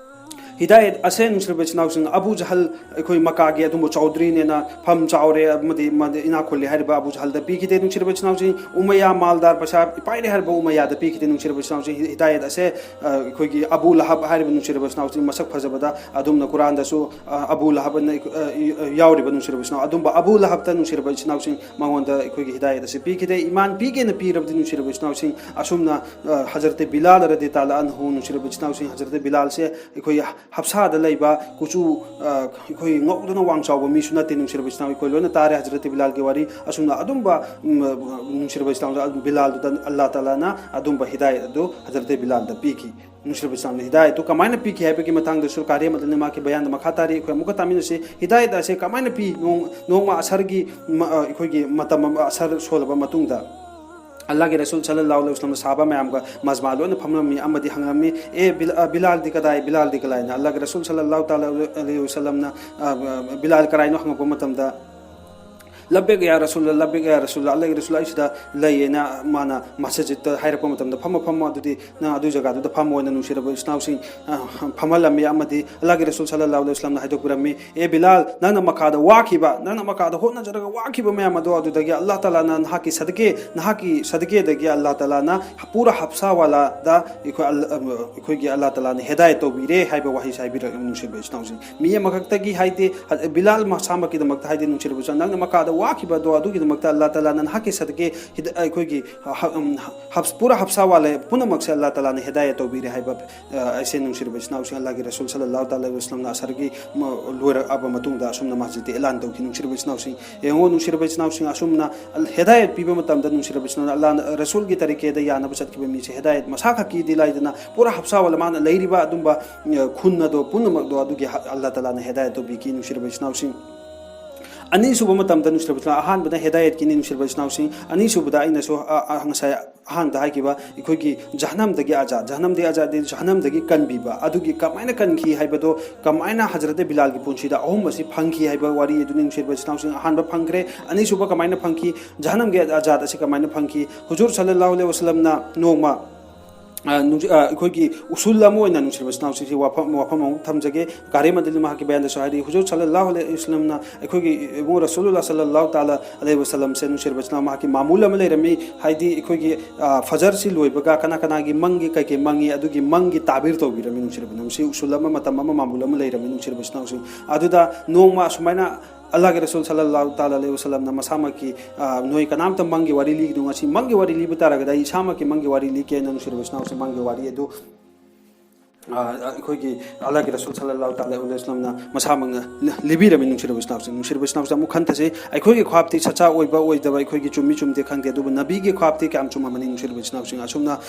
ꯍꯤꯗꯥꯌꯠ ꯑꯁꯦ, ꯅꯨꯡꯁꯤꯔꯕ ꯏꯆꯤꯟ ꯏꯅꯥꯎꯁꯤꯡ, ꯑꯕꯨ ꯖꯍꯜ, ꯑꯩꯈꯣꯏ ꯃꯀꯥꯒꯤ ꯑꯗꯨꯝꯕ ꯆꯧꯗ꯭ꯔꯤꯅꯦꯅ ꯐꯝ ꯆꯥꯎꯔꯦ ꯑꯃꯗꯤ ꯃꯥꯗꯤ ꯏꯅꯥꯛ ꯈꯨꯜꯂꯦ ꯍꯥꯏꯔꯤꯕ ꯑꯕꯨ ꯖꯍꯜꯗ ꯄꯤꯈꯤꯗꯦ꯫ ꯅꯨꯡꯁꯤꯔꯕ ꯏꯆꯤꯟ ꯏꯅꯥꯎꯁꯤꯡ, ꯎꯃꯩꯌꯥ ꯃꯥꯜꯗꯥꯔ, ꯄꯩꯁꯥ ꯄꯥꯏꯔꯦ ꯍꯥꯏꯔꯤꯕ ꯎꯃꯩꯌꯥꯗ ꯄꯤꯈꯤꯗꯦ꯫ ꯅꯨꯡꯁꯤꯔꯕ ꯏꯆꯤꯟ ꯏꯅꯥꯎꯁꯤꯡ, ꯍꯤꯗꯥꯌꯠ ꯑꯁꯦ, ꯑ, ꯑꯩꯈꯣꯏꯒꯤ ꯑꯕꯨ ꯂꯍꯕ ꯍꯥꯏꯔꯤꯕ, ꯅꯨꯡꯁꯤꯔꯕ ꯏꯆꯤꯟ ꯏꯅꯥꯎꯁꯤꯡ, ꯃꯁꯛ ꯐꯖꯕꯗ ꯑꯗꯨꯝꯅ ꯀꯨꯔꯥꯟꯗꯁꯨ, ꯑ, ꯑꯕꯨ ꯂꯍꯕꯅ, ꯑ, ꯌꯥꯎꯔꯤꯕ, ꯅꯨꯡꯁꯤꯔꯕ ꯏꯆꯤꯟ ꯏꯅꯥꯎ, ꯑꯗꯨꯝꯕ ꯑꯕꯨ ꯂꯍꯕꯇ, ꯅꯨꯡꯁꯤꯔꯕ ꯏꯆꯤꯟ ꯏꯅꯥꯎꯁꯤꯡ, ꯃꯉꯣꯟꯗ ꯑꯩꯈꯣꯏꯒꯤ ꯍꯤꯗꯥꯌꯠ ꯑꯁꯤ ꯄꯤꯈꯤꯗꯦ꯫ ꯏꯃꯥꯟ ꯄꯤꯒꯦꯅ ꯄꯤꯔꯕꯗꯤ, ꯅꯨꯡꯁꯤꯔꯕ ꯏꯆꯤꯟ ꯏꯅꯥꯎꯁꯤꯡ, ꯑꯁꯨꯝꯅ, ꯑ, ꯍꯖꯔꯠ ꯕꯤꯂꯥꯜ ꯔꯗꯤ ꯇꯥꯂꯥ ꯑꯟꯍꯨ, ꯅꯨꯡꯁꯤꯔꯕ ꯏꯆꯤꯟ ꯏꯅꯥꯎꯁꯤꯡ, ꯍꯖꯔꯠ ꯕꯤꯂꯥꯜꯁꯦ ꯑꯩꯈꯣꯏ ꯍꯞꯁꯥꯗ ꯂꯩꯕ ꯀꯨꯆꯨ, ꯑ, ꯑꯩꯈꯣꯏ ꯉꯧꯗꯅ ꯋꯥꯡ ꯆꯥꯎꯕ ꯃꯤꯁꯨ ꯅꯠꯇꯦ꯫ ꯅꯨꯡꯁꯤꯔꯕ ꯏꯆꯤꯟ ꯏꯅꯥꯎ, ꯑꯩꯈꯣꯏ ꯂꯣꯏꯅ ꯇꯥꯔꯦ ꯍꯖꯔꯠ ꯕꯤꯂꯥꯜꯒꯤ ꯋꯥꯔꯤ꯫ ꯑꯁꯨꯝꯅ ꯑꯗꯨꯝꯕ, ꯎꯝ, ꯅꯨꯡꯁꯤꯔꯕ ꯏꯆꯤꯟ ꯏꯅꯥꯎ, ꯕꯤꯂꯥꯜꯗꯨꯗ ꯑꯜꯂꯥꯍ ꯇꯥꯂꯥꯅ ꯑꯗꯨꯝꯕ ꯍꯤꯗꯥꯌꯠ ꯑꯗꯨ ꯍꯖꯔꯠ ꯕꯤꯂꯥꯜꯗ ꯄꯤꯈꯤ꯫ ꯅꯨꯡꯁꯤꯔꯕ ꯏꯆꯤꯟ ꯏꯅꯥꯎ, ꯍꯤꯗꯥꯌꯠꯇꯨ ꯀꯃꯥꯏꯅ ꯄꯤꯈꯤ ꯍꯥꯏꯕꯒꯤ ꯃꯇꯥꯡꯗꯁꯨ ꯀꯥꯔꯤ ꯑꯃꯗꯅ ꯃꯍꯥꯛꯀꯤ ꯕꯌꯥꯟꯗ ꯃꯈꯥ ꯇꯥꯔꯤ꯫ ꯑꯩꯈꯣꯏ ꯑꯃꯨꯛꯀ ꯇꯥꯃꯤꯟꯅꯁꯤ꯫ ꯍꯤꯗꯥꯌꯠ ꯑꯁꯦ ꯀꯃꯥꯏꯅ ꯄꯤ? ꯅꯣꯡ-, ꯅꯣꯡꯃ ꯑꯁꯔꯒꯤ ꯃ-, ꯑ, ꯑꯩꯈꯣꯏꯒꯤ ꯃꯇꯝ ꯑꯃ, ꯑꯁꯔ ꯁꯣꯜꯂꯕ ꯃꯇꯨꯡꯗ, ꯑꯜꯂꯥꯍꯒꯤ ꯔꯁꯨꯜ ꯁꯜꯂꯜꯂꯥꯍꯨ ꯑꯂꯩꯍꯤ ꯋꯁꯜꯂꯝꯅ ꯁꯍꯥꯕꯥ ꯃꯌꯥꯝꯒ ꯃꯖꯃꯥ ꯂꯣꯏꯅ ꯐꯝꯂꯝꯃꯤ ꯑꯃꯗꯤ ꯍꯪꯂꯝꯃꯤ, "ꯑꯦ ꯕꯤꯂꯥ-, ꯑ, ꯕꯤꯂꯥꯜꯗꯤ ꯀꯗꯥꯏ? ꯕꯤꯂꯥꯜꯗꯤ ꯀꯗꯥꯏꯅ?" ꯑꯜꯂꯥꯍꯒꯤ ꯔꯁꯨꯜ ꯁꯜꯂꯜꯂꯥꯍꯨ ꯇꯥꯂꯥ ꯑꯂꯩꯍꯤ ꯋꯁꯜꯂꯝꯅ, ꯑ, ꯑ, "ꯕꯤꯂꯥꯜ ꯀꯗꯥꯏꯅꯣ?" ꯍꯪꯉꯛꯄ ꯃꯇꯝꯗ, "ꯂꯕꯦꯛ ꯌꯥ ꯔꯁꯨꯜ, ꯂꯕꯦꯛ ꯌꯥ ꯔꯁꯨꯜ, ꯑꯜꯂꯥꯍꯒꯤ ꯔꯁꯨꯜ, ꯑꯩ ꯁꯤꯗ ꯂꯩꯌꯦꯅ", ꯃꯥꯅ ꯃꯁꯖꯤꯗꯇ ꯍꯥꯏꯔꯛꯄ ꯃꯇꯝꯗ, "ꯐꯝꯃꯣ, ꯐꯝꯃꯣ, ꯑꯗꯨꯗꯤ ꯅꯪ ꯑꯗꯨ ꯖꯒꯥꯗꯨꯗ ꯐꯝꯃꯣ" ꯍꯥꯏꯅ ꯅꯨꯡꯁꯤꯔꯕ ꯏꯆꯤꯟꯅꯥꯎꯁꯤꯡ, ꯑ, ꯐꯝꯍꯜꯂꯝꯃꯤ꯫ ꯑꯃꯗꯤ ꯑꯜꯂꯥꯍꯒꯤ ꯔꯁꯨꯜ ꯁꯜꯂꯜꯂꯥꯍꯨ ꯑꯂꯩꯍꯤ ꯋꯁꯜꯂꯝꯅ ꯍꯥꯏꯗꯣꯛꯄꯤꯔꯝꯃꯤ, "ꯑꯦ ꯕꯤꯂꯥꯜ, ꯅꯪꯅ ꯃꯀꯥꯗ ꯋꯥꯈꯤꯕ, ꯅꯪꯅ ꯃꯀꯥꯗ ꯍꯣꯠꯅꯖꯔꯒ ꯋꯥꯈꯤꯕ ꯃꯌꯥꯝ ꯑꯗꯣ, ꯑꯗꯨꯗꯒꯤ ꯑꯜꯂꯥꯍ ꯇꯥꯂꯥꯅ ꯅꯍꯥꯛꯀꯤ ꯁꯗꯀꯦ, ꯅꯍꯥꯛꯀꯤ ꯁꯗꯀꯦꯗꯒꯤ ꯑꯜꯂꯥꯍ ꯇꯥꯂꯥꯅ ꯄꯨꯔꯥ ꯍꯞꯁꯥ ꯋꯥꯂꯥꯗ ꯑꯩꯈꯣꯏ ꯑꯜ-, ꯑ, ꯑꯩꯈꯣꯏꯒꯤ ꯑꯜꯂꯥꯍ ꯇꯥꯂꯥꯅ ꯍꯤꯗꯥꯌꯠ ꯇꯧꯕꯤꯔꯦ" ꯍꯥꯏꯕ ꯋꯥꯍꯩꯁꯦ ꯍꯥꯏꯕꯤꯔꯛꯑꯦ, ꯅꯨꯡꯁꯤꯕ ꯏꯆꯤꯟꯅꯥꯎꯁꯤꯡ꯫ ꯃꯤ ꯑꯃꯈꯛꯇꯒꯤ ꯍꯥꯏꯗꯤ, ꯍ-, ꯕꯤꯂꯥꯜ ꯃꯁꯥꯃꯛꯀꯤꯗꯃꯛꯇ ꯍꯥꯏꯗꯤ, ꯅꯨꯡꯁꯤꯔꯕ ꯏꯆꯤꯟ-, ꯅꯪꯅ ꯃꯀꯥꯗ ꯋꯥꯈꯤꯕ ꯑꯗꯣ, ꯑꯗꯨꯒꯤꯗꯃꯛꯇ ꯑꯜꯂꯥꯍ ꯇꯥꯂꯥꯅ ꯅꯍꯥꯛꯀꯤ ꯁꯗꯀꯦ ꯍꯤꯗ-, ꯑꯩꯈꯣꯏꯒꯤ ꯍ-, ꯎꯝ, ꯍꯞ-, ꯄꯨꯔꯥ ꯍꯞꯁꯥ ꯋꯥꯂꯦ ꯄꯨꯝꯅꯃꯛꯁꯦ ꯑꯜꯂꯥꯍ ꯇꯥꯂꯥꯅ ꯍꯤꯗꯥꯌꯠ ꯇꯧꯕꯤꯔꯦ ꯍꯥꯏꯕ, ꯑ, ꯑꯩꯁꯦ, ꯅꯨꯡꯁꯤꯔꯕ ꯏꯆꯤꯟꯅꯥꯎꯁꯤꯡ, ꯑꯜꯂꯥꯍꯒꯤ ꯔꯁꯨꯜ ꯁꯜꯂꯜꯂꯥꯍꯨ ꯇꯥꯂꯥ ꯑꯂꯩꯍꯤ ꯋꯁꯜꯂꯝꯅ ꯑꯁꯔꯒꯤ ꯃ-, ꯂꯣꯏꯔꯛꯑꯕ ꯃꯇꯨꯡꯗ ꯑꯁꯨꯝꯅ ꯃꯁꯖꯤꯗꯇ ꯑꯦꯂꯥꯟ ꯇꯧꯈꯤ, ꯅꯨꯡꯁꯤꯔꯕ ꯏꯆꯤꯟꯅꯥꯎꯁꯤꯡ꯫ ꯌꯦꯡꯉꯣ, ꯅꯨꯡꯁꯤꯔꯕ ꯏꯆꯤꯟꯅꯥꯎꯁꯤꯡ, ꯑꯁꯨꯝꯅ ꯑꯜ-, ꯍꯤꯗꯥꯌꯠ ꯄꯤꯕ ꯃꯇꯝꯗ, ꯅꯨꯡꯁꯤꯔꯕ ꯏꯆꯤꯟꯅꯥꯎ, ꯑꯜꯂꯥꯍ ꯔꯁꯨꯜꯒꯤ ꯇꯔꯤꯀꯦꯗ ꯌꯥꯅꯕ ꯆꯠꯈꯤꯕ ꯃꯤꯁꯦ ꯍꯤꯗꯥꯌꯠ ꯃꯁꯥ ꯈꯛꯀꯤꯗꯤ ꯂꯥꯏꯗꯅ, ꯄꯨꯔꯥ ꯍꯞꯁꯥ ꯋꯥꯂꯥ ꯃꯥꯅ ꯂꯩꯔꯤꯕ ꯑꯗꯨꯝꯕ, ꯑ, ꯈꯨꯟ ꯑꯗꯣ ꯄꯨꯝꯅꯃꯛꯇꯣ ꯑꯗꯨꯒꯤ ꯍ-, ꯑꯜꯂꯥꯍ ꯇꯥꯂꯥꯅ ꯍꯤꯗꯥꯌꯠ ꯇꯧꯕꯤꯈꯤ, ꯅꯨꯡꯁꯤꯔꯕ ꯏꯆꯤꯟꯅꯥꯎꯁꯤꯡ꯫ ꯑꯅꯤꯁꯨꯕ ꯃꯇꯝꯗ, ꯅꯨꯡꯁꯤꯔꯕ ꯏꯆꯤꯟꯅꯥꯎ, ꯑꯍꯥꯟꯕꯅ ꯍꯤꯗꯥꯌꯠꯀꯤꯅꯤ, ꯅꯨꯡꯁꯤꯔꯕ ꯏꯆꯤꯟꯅꯥꯎꯁꯤꯡ꯫ ꯑꯅꯤꯁꯨꯕꯗ ꯑꯩꯅꯁꯨ, ꯑ, ꯑ, ꯉꯁꯥꯏ ꯑꯍꯥꯟꯕꯗ ꯍꯥꯏꯈꯤꯕ ꯑꯩꯈꯣꯏꯒꯤ ꯖꯍꯅꯝꯗꯒꯤ ꯑꯖꯥꯗ, ꯖꯍꯅꯝꯗꯒꯤ ꯑꯖꯥꯗ, ꯖꯍꯅꯝꯗꯒꯤ ꯀꯟꯕꯤꯕ, ꯑꯗꯨꯒꯤ ꯀꯃꯥꯏꯅ ꯀꯟꯈꯤ ꯍꯥꯏꯕꯗꯣ, ꯀꯃꯥꯏꯅ ꯍꯖꯔꯠ ꯕꯤꯂꯥꯜꯒꯤ ꯄꯨꯟꯁꯤꯗ ꯑꯍꯨꯝ ꯑꯁꯤ ꯐꯪꯈꯤ ꯍꯥꯏꯕ ꯋꯥꯔꯤ ꯑꯗꯨꯅꯤ, ꯅꯨꯡꯁꯤꯔꯕ ꯏꯆꯤꯟꯅꯥꯎꯁꯤꯡ꯫ ꯑꯍꯥꯟꯕ ꯐꯪꯈ꯭ꯔꯦ, ꯑꯅꯤꯁꯨꯕ ꯀꯃꯥꯏꯅ ꯐꯪꯈꯤ, ꯖꯍꯅꯝꯒꯤ ꯑꯖꯥꯗ ꯑꯁꯤ ꯀꯃꯥꯏꯅ ꯐꯪꯈꯤ꯫ ꯍꯨꯖꯨꯔ ꯁꯜꯂꯜꯂꯥꯍꯨ ꯑꯂꯩꯍꯤ ꯋꯁꯜꯂꯝꯅ ꯅꯣꯡꯃ, ꯑ, ꯅꯨꯡꯖ-, ꯑ, ꯑꯩꯈꯣꯏꯒꯤ ꯎꯁꯨꯜ ꯑꯃ ꯑꯣꯏꯅ, ꯅꯨꯡꯁꯤꯔꯕ ꯏꯆꯤꯟꯅꯥꯎꯁꯤꯡꯁꯤ, ꯋꯥꯐꯝ, ꯋꯥꯐꯝ ꯑꯃ ꯊꯝꯖꯒꯦ꯫ ꯀꯥꯔꯤꯝ ꯑꯗꯨꯅ ꯃꯍꯥꯛꯀꯤ ꯕꯌꯥꯟꯗꯁꯨ ꯍꯥꯏꯔꯤ, ꯍꯨꯖꯨꯔ ꯁꯜꯂꯜꯂꯥꯍꯨ ꯑꯂꯩꯍꯤ ꯋꯁꯜꯂꯝꯅ ꯑꯩꯈꯣꯏꯒꯤ ꯏꯕꯨꯡ ꯔꯁꯨꯜꯂꯥꯍ ꯁꯜꯂꯜꯂꯥꯍꯨ ꯇꯥꯂꯥ ꯑꯂꯩꯍꯤ ꯋꯁꯜꯂꯝꯁꯦ, ꯅꯨꯡꯁꯤꯔꯕ ꯏꯆꯤꯟꯅꯥꯎ, ꯃꯍꯥꯛꯀꯤ ꯃꯥꯃꯨꯜ ꯑꯃ ꯂꯩꯔꯝꯃꯤ꯫ ꯍꯥꯏꯗꯤ ꯑꯩꯈꯣꯏꯒꯤ, ꯑ, ꯐꯖꯔꯁꯤ ꯂꯣꯏꯕꯒ ꯀꯅꯥ ꯀꯅꯥꯒꯤ ꯃꯪꯒꯤ ꯀꯩꯀꯩ ꯃꯪꯉꯤ, ꯑꯗꯨꯒꯤ ꯃꯪꯒꯤ ꯇꯥꯕꯤꯔ ꯇꯧꯕꯤꯔꯝꯃꯤ, ꯅꯨꯡꯁꯤꯔꯕ ꯏꯆꯤꯟꯅꯥꯎꯁꯤ꯫ ꯎꯁꯨꯜ ꯑꯃ, ꯃꯇꯝ ꯑꯃ, ꯃꯥꯃꯨꯜ ꯑꯃ ꯂꯩꯔꯝꯃꯤ, ꯅꯨꯡꯁꯤꯔꯕ ꯏꯆꯤꯟꯅꯥꯎꯁꯤꯡ꯫ ꯑꯗꯨꯗ ꯅꯣꯡꯃ ꯑꯁꯨꯃꯥꯏꯅ ꯑꯜꯂꯥꯍꯒꯤ ꯔꯁꯨꯜ ꯁꯜꯂꯜꯂꯥꯍꯨ ꯇꯥꯂꯥ ꯑꯂꯩꯍꯤ ꯋꯁꯜꯂꯝꯅ ꯃꯁꯥꯃꯛꯀꯤ, ꯑ, "ꯅꯣꯏ ꯀꯅꯥꯝꯇ ꯃꯪꯒꯤ ꯋꯥꯔꯤ ꯂꯤꯒꯅꯨ, ꯉꯁꯤ ꯃꯪꯒꯤ ꯋꯥꯔꯤ ꯂꯤꯕ ꯇꯥꯔꯒꯗꯤ ꯑꯩ ꯏꯁꯥꯃꯛꯀꯤ ꯃꯪꯒꯤ ꯋꯥꯔꯤ ꯂꯤꯒꯦꯅ", ꯅꯨꯡꯁꯤꯔꯕ ꯏꯆꯤꯟꯅꯥꯎꯁꯤꯡ, ꯃꯪꯒꯤ ꯋꯥꯔꯤ ꯑꯗꯨ, ꯑ, ꯑꯩꯈꯣꯏꯒꯤ ꯑꯜꯂꯥꯍꯒꯤ ꯔꯁꯨꯜ ꯁꯜꯂꯜꯂꯥꯍꯨ ꯇꯥꯂꯥ ꯑꯂꯩꯍꯤ ꯋꯁꯜꯂꯝꯅ ꯃꯁꯥꯃꯛꯅ ꯂꯤ-, ꯂꯤꯕꯤꯔꯝꯃꯤ, ꯅꯨꯡꯁꯤꯔꯕ ꯏꯆꯤꯟꯅꯥꯎꯁꯤꯡ꯫ ꯅꯨꯡꯁꯤꯔꯕ ꯏꯆꯤꯟꯅꯥꯎꯁꯤꯡ, ꯑꯃꯨꯛ ꯈꯟꯊꯁꯤ, ꯑꯩꯈꯣꯏꯒꯤ ꯈ꯭ꯋꯥꯞꯇꯤ ꯁꯆꯥ ꯑꯣꯏꯕ ꯑꯣꯏꯗꯕ ꯑꯩꯈꯣꯏꯒꯤ ꯆꯨꯝꯃꯤ ꯆꯨꯝꯗꯦ ꯈꯪꯗꯦ, ꯑꯗꯨꯕꯨ ꯅꯕꯤꯒꯤ ꯈ꯭ꯋꯥꯞꯇꯤ ꯀꯌꯥꯝ ꯆꯨꯝꯃꯝꯃꯅꯤ, ꯅꯨꯡꯁꯤꯔꯕ ꯏꯆꯤꯟꯅꯥꯎꯁꯤꯡ꯫ ꯑꯁꯨꯝꯅ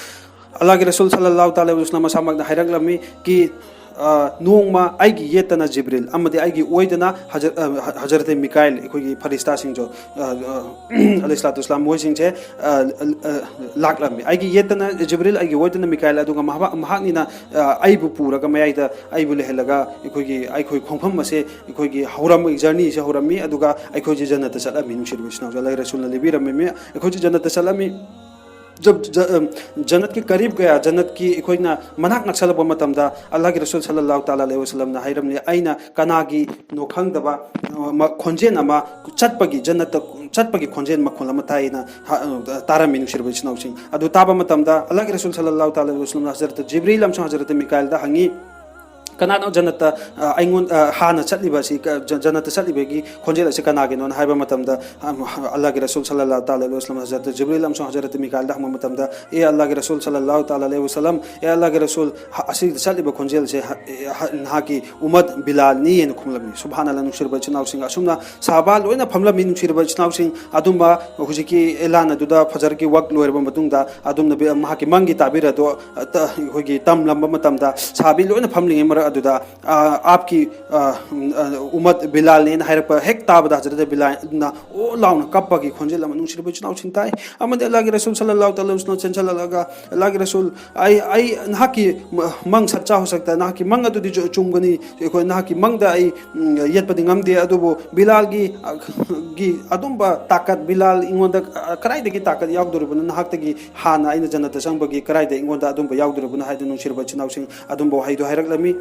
ꯑꯜꯂꯥꯍꯒꯤ ꯔꯁꯨꯜ ꯁꯜꯂꯜꯂꯥꯍꯨ ꯇꯥꯂꯥ ꯑꯂꯩꯍꯤ ꯋꯁꯜꯂꯝ ꯃꯁꯥꯃꯛꯅ ꯍꯥꯏꯔꯛꯂꯝꯃꯤ ꯀꯤ ꯑ, ꯅꯣꯡꯃ ꯑꯩꯒꯤ ꯌꯦꯠꯇꯅ ꯖꯤꯕ꯭ꯔꯤꯜ ꯑꯃꯗꯤ ꯑꯩꯒꯤ ꯑꯣꯏꯗꯅ ꯍꯖ-, ꯑ, ꯍ-, ꯍꯖꯔꯠ ꯃꯤꯀꯥꯏꯜ, ꯑꯩꯈꯣꯏꯒꯤ ꯐꯔꯤꯁꯇꯥꯁꯤꯡꯁꯨ, ꯑ, ꯑ, ꯑꯂꯩꯍꯤꯁꯁꯂꯥꯇꯨ ꯋꯥꯁꯁꯂꯥꯝ, ꯃꯣꯏꯁꯤꯡꯁꯦ, ꯑ, ꯑ, ꯂꯥꯛꯂꯝꯃꯤ꯫ ꯑꯩꯒꯤ ꯌꯦꯠꯇꯅ ꯖꯤꯕ꯭ꯔꯤꯜ, ꯑꯩꯒꯤ ꯑꯣꯏꯗꯅ ꯃꯤꯀꯥꯏꯜ, ꯑꯗꯨꯒ ꯃꯍꯥꯛ-, ꯃꯍꯥꯛꯅꯤꯅ, ꯑ, ꯑꯩꯕꯨ ꯄꯨꯔꯒ ꯃꯌꯥꯏꯗ ꯑꯩꯕꯨ ꯂꯩꯍꯜꯂꯒ ꯑꯩꯈꯣꯏꯒꯤ, ꯑꯩꯈꯣꯏ ꯈꯣꯡꯐꯝ ꯑꯁꯦ, ꯑꯩꯈꯣꯏꯒꯤ ꯍꯧꯔꯝ, ꯖꯔꯅꯤꯁꯦ ꯍꯧꯔꯝꯃꯤ, ꯑꯗꯨꯒ ꯑꯩꯈꯣꯏꯁꯦ ꯖꯟꯅꯠꯇ ꯆꯠꯂꯝꯃꯤ꯫ ꯅꯨꯡꯁꯤꯔꯕ ꯏꯆꯤꯟ ꯏꯅꯥꯎꯁꯦ, ꯑꯜꯂꯥꯍꯒꯤ ꯔꯁꯨꯜꯅ ꯂꯤꯕꯤꯔꯝꯃꯤ, ꯑꯩꯈꯣꯏꯁꯦ ꯖꯟꯅꯠꯇ ꯆꯠꯂꯝꯃꯤ꯫ ꯖ-, ꯖ-, ꯑꯝ, ꯖꯟꯅꯠꯀꯤ ꯀꯔꯤꯕ ꯀꯌꯥ, ꯖꯟꯅꯠꯀꯤ ꯑꯩꯈꯣꯏꯅ ꯃꯅꯥꯛ ꯅꯛꯁꯜꯂꯛꯄ ꯃꯇꯝꯗ, ꯑꯜꯂꯥꯍꯒꯤ ꯔꯁꯨꯜ ꯁꯜꯂꯜꯂꯥꯍꯨ ꯇꯥꯂꯥ ꯑꯂꯩꯍꯤ ꯋꯥꯁꯜꯂꯝꯅ ꯍꯥꯏꯔꯝꯂꯤ, "ꯑꯩꯅ ꯀꯅꯥꯒꯤꯅꯣ ꯈꯪꯗꯕ, ꯑ, ꯃ-, ꯈꯣꯟꯖꯦꯜ ꯑꯃ, ꯆꯠꯄꯒꯤ, ꯖꯟꯅꯠꯇ ꯆꯠꯄꯒꯤ ꯈꯣꯟꯖꯦꯜ ꯃꯈꯣꯜ ꯑꯃ ꯇꯥꯏꯅ ꯍ-, ꯑ, ꯇꯥꯔꯝꯃꯤ, ꯅꯨꯡꯁꯤꯔꯕ ꯏꯆꯤꯟ ꯏꯅꯥꯎꯁꯤꯡ"꯫ ꯑꯗꯨ ꯇꯥꯕ ꯃꯇꯝꯗ ꯑꯜꯂꯥꯍꯒꯤ ꯔꯁꯨꯜ ꯁꯜꯂꯜꯂꯥꯍꯨ ꯇꯥꯂꯥ ꯑꯂꯩꯍꯤ ꯋꯥꯁꯜꯂꯝꯅ ꯍꯖꯔꯠ ꯖꯤꯕ꯭ꯔꯤꯜ ꯑꯃꯁꯨꯡ ꯍꯖꯔꯠ ꯃꯤꯀꯥꯏꯜꯗ ꯍꯪꯉꯤ, "ꯀꯅꯥꯅꯣ ꯖꯟꯅꯠꯇ, ꯑ, ꯑꯩꯉꯣꯟ-, ꯑ, ꯍꯥꯟꯅ ꯆꯠꯂꯤꯕ ꯑꯁꯤ, ꯀ-, ꯖ-, ꯖꯟꯅꯠꯇ ꯆꯠꯂꯤꯕꯒꯤ ꯈꯣꯟꯖꯦꯜ ꯑꯁꯤ ꯀꯅꯥꯒꯤꯅꯣꯅ?" ꯍꯥꯏꯕ ꯃꯇꯝꯗ, ꯑꯝ, ꯑꯜꯂꯥꯍꯒꯤ ꯔꯁꯨꯜ ꯁꯜꯂꯜꯂꯥꯍꯨ ꯇꯥꯂꯥ ꯑꯂꯩꯍꯤ ꯋꯥꯁꯜꯂꯝ ꯍꯖꯔꯠ ꯖꯤꯕ꯭ꯔꯤꯜ ꯑꯃꯁꯨꯡ ꯍꯖꯔꯠ ꯃꯤꯀꯥꯏꯜꯗ ꯍꯪꯕ ꯃꯇꯝꯗ, "ꯑꯦ ꯑꯜꯂꯥꯍꯒꯤ ꯔꯁꯨꯜ ꯁꯜꯂꯜꯂꯥꯍꯨ ꯇꯥꯂꯥ ꯑꯂꯩꯍꯤ ꯋꯥꯁꯜꯂꯝ, ꯑꯦ ꯑꯜꯂꯥꯍꯒꯤ ꯔꯁꯨꯜ, ꯍ-, ꯑꯁꯤꯗ ꯆꯠꯂꯤꯕ ꯈꯣꯟꯖꯦꯜꯁꯦ ꯍ-, ꯍ-, ꯅꯍꯥꯛꯀꯤ ꯎꯃꯠ ꯕꯤꯂꯥꯜꯅꯤ" ꯍꯥꯏꯅ ꯈꯨꯝꯂꯝꯃꯤ꯫ ꯁꯨꯕꯍꯥꯅꯜꯂꯥꯍ, ꯅꯨꯡꯁꯤꯔꯕ ꯏꯆꯤꯟ ꯏꯅꯥꯎꯁꯤꯡ, ꯑꯁꯨꯝꯅ ꯁꯍꯥꯕꯥ ꯂꯣꯏꯅ ꯐꯝꯂꯝꯃꯤ꯫ ꯅꯨꯡꯁꯤꯔꯕ ꯏꯆꯤꯟ ꯏꯅꯥꯎꯁꯤꯡ, ꯑꯗꯨꯝꯕ ꯍꯧꯖꯤꯛꯀꯤ ꯑꯦꯂꯥꯟ ꯑꯗꯨꯗ ꯐꯖꯔꯒꯤ ꯋꯛ ꯂꯣꯏꯔꯕ ꯃꯇꯨꯡꯗ, ꯑꯗꯨꯝꯅ ꯕꯤ-, ꯃꯍꯥꯛꯀꯤ ꯃꯪꯒꯤ ꯇꯥꯕꯤꯔ ꯑꯗꯨ, ꯑ, ꯇ-, ꯑꯩꯈꯣꯏꯒꯤ ꯇꯝꯂꯝꯕ ꯃꯇꯝꯗ, ꯁꯍꯥꯕꯤ ꯂꯣꯏꯅ ꯐꯝꯂꯤꯉꯩ ꯃꯔꯛ ꯑꯗꯨꯗ, ꯑ, "ꯑꯥꯞꯀꯤ, ꯑ, ꯎꯝ, ꯑ, ꯎꯃꯠ ꯕꯤꯂꯥꯜꯅꯦꯅ" ꯍꯥꯏꯔꯛꯄ ꯍꯦꯛ ꯇꯥꯕꯗ, ꯍꯖꯔꯠ ꯕꯤꯂꯥꯜꯅ ꯑꯣ ꯂꯥꯎꯅ ꯀꯞꯄꯒꯤ ꯈꯣꯟꯖꯦꯜ ꯑꯃ, ꯅꯨꯡꯁꯤꯔꯕ ꯏꯆꯤꯟ ꯏꯅꯥꯎꯁꯤꯡ, ꯇꯥꯏ꯫ ꯑꯃꯗꯤ ꯑꯜꯂꯥꯍꯒꯤ ꯔꯁꯨꯜ ꯁꯜꯂꯜꯂꯥꯍꯨ ꯇꯥꯂꯥ ꯋꯥꯁꯂꯝ ꯆꯦꯟꯁꯤꯜꯂꯛꯂꯒ, "ꯑꯜꯂꯥꯍꯒꯤ ꯔꯁꯨꯜ, ꯑꯩ, ꯑꯩ ꯅꯍꯥꯛꯀꯤ ꯃ-, ꯃꯪ ꯁꯠꯆꯥ ꯍꯣꯁꯛꯇ, ꯅꯍꯥꯛꯀꯤ ꯃꯪ ꯑꯗꯨꯗꯤ ꯆꯨ-, ꯆꯨꯝꯒꯅꯤ꯫ ꯑꯩꯈꯣꯏ ꯅꯍꯥꯛꯀꯤ ꯃꯪꯗ ꯑꯩ, ꯎꯝ, ꯌꯦꯠꯄꯗꯤ ꯉꯝꯗꯦ, ꯑꯗꯨꯕꯨ ꯕꯤꯂꯥꯜꯒꯤ, ꯑ, ꯒꯤ ꯑꯗꯨꯝꯕ ꯇꯥꯀꯠ, ꯕꯤꯂꯥꯜ ꯑꯩꯉꯣꯟꯗ, ꯑ, ꯀꯗꯥꯏꯗꯒꯤ ꯇꯥꯀꯠ ꯌꯥꯎꯗꯣꯔꯤꯕꯅꯣ? ꯅꯍꯥꯛꯇꯒꯤ ꯍꯥꯟꯅ ꯑꯩꯅ ꯖꯟꯅꯠꯇ ꯆꯪꯕꯒꯤ ꯀꯗꯥꯏꯗ ꯑꯩꯉꯣꯟꯗ ꯑꯗꯨꯝꯕ ꯌꯥꯎꯗꯣꯔꯤꯕꯅꯣ?" ꯍꯥꯏꯗꯅ, ꯅꯨꯡꯁꯤꯔꯕ ꯏꯆꯤꯟ ꯏꯅꯥꯎꯁꯤꯡ, ꯑꯗꯨꯝꯕ ꯋꯥꯍꯩꯗꯣ ꯍꯥꯏꯔꯛꯂꯝꯃꯤ꯫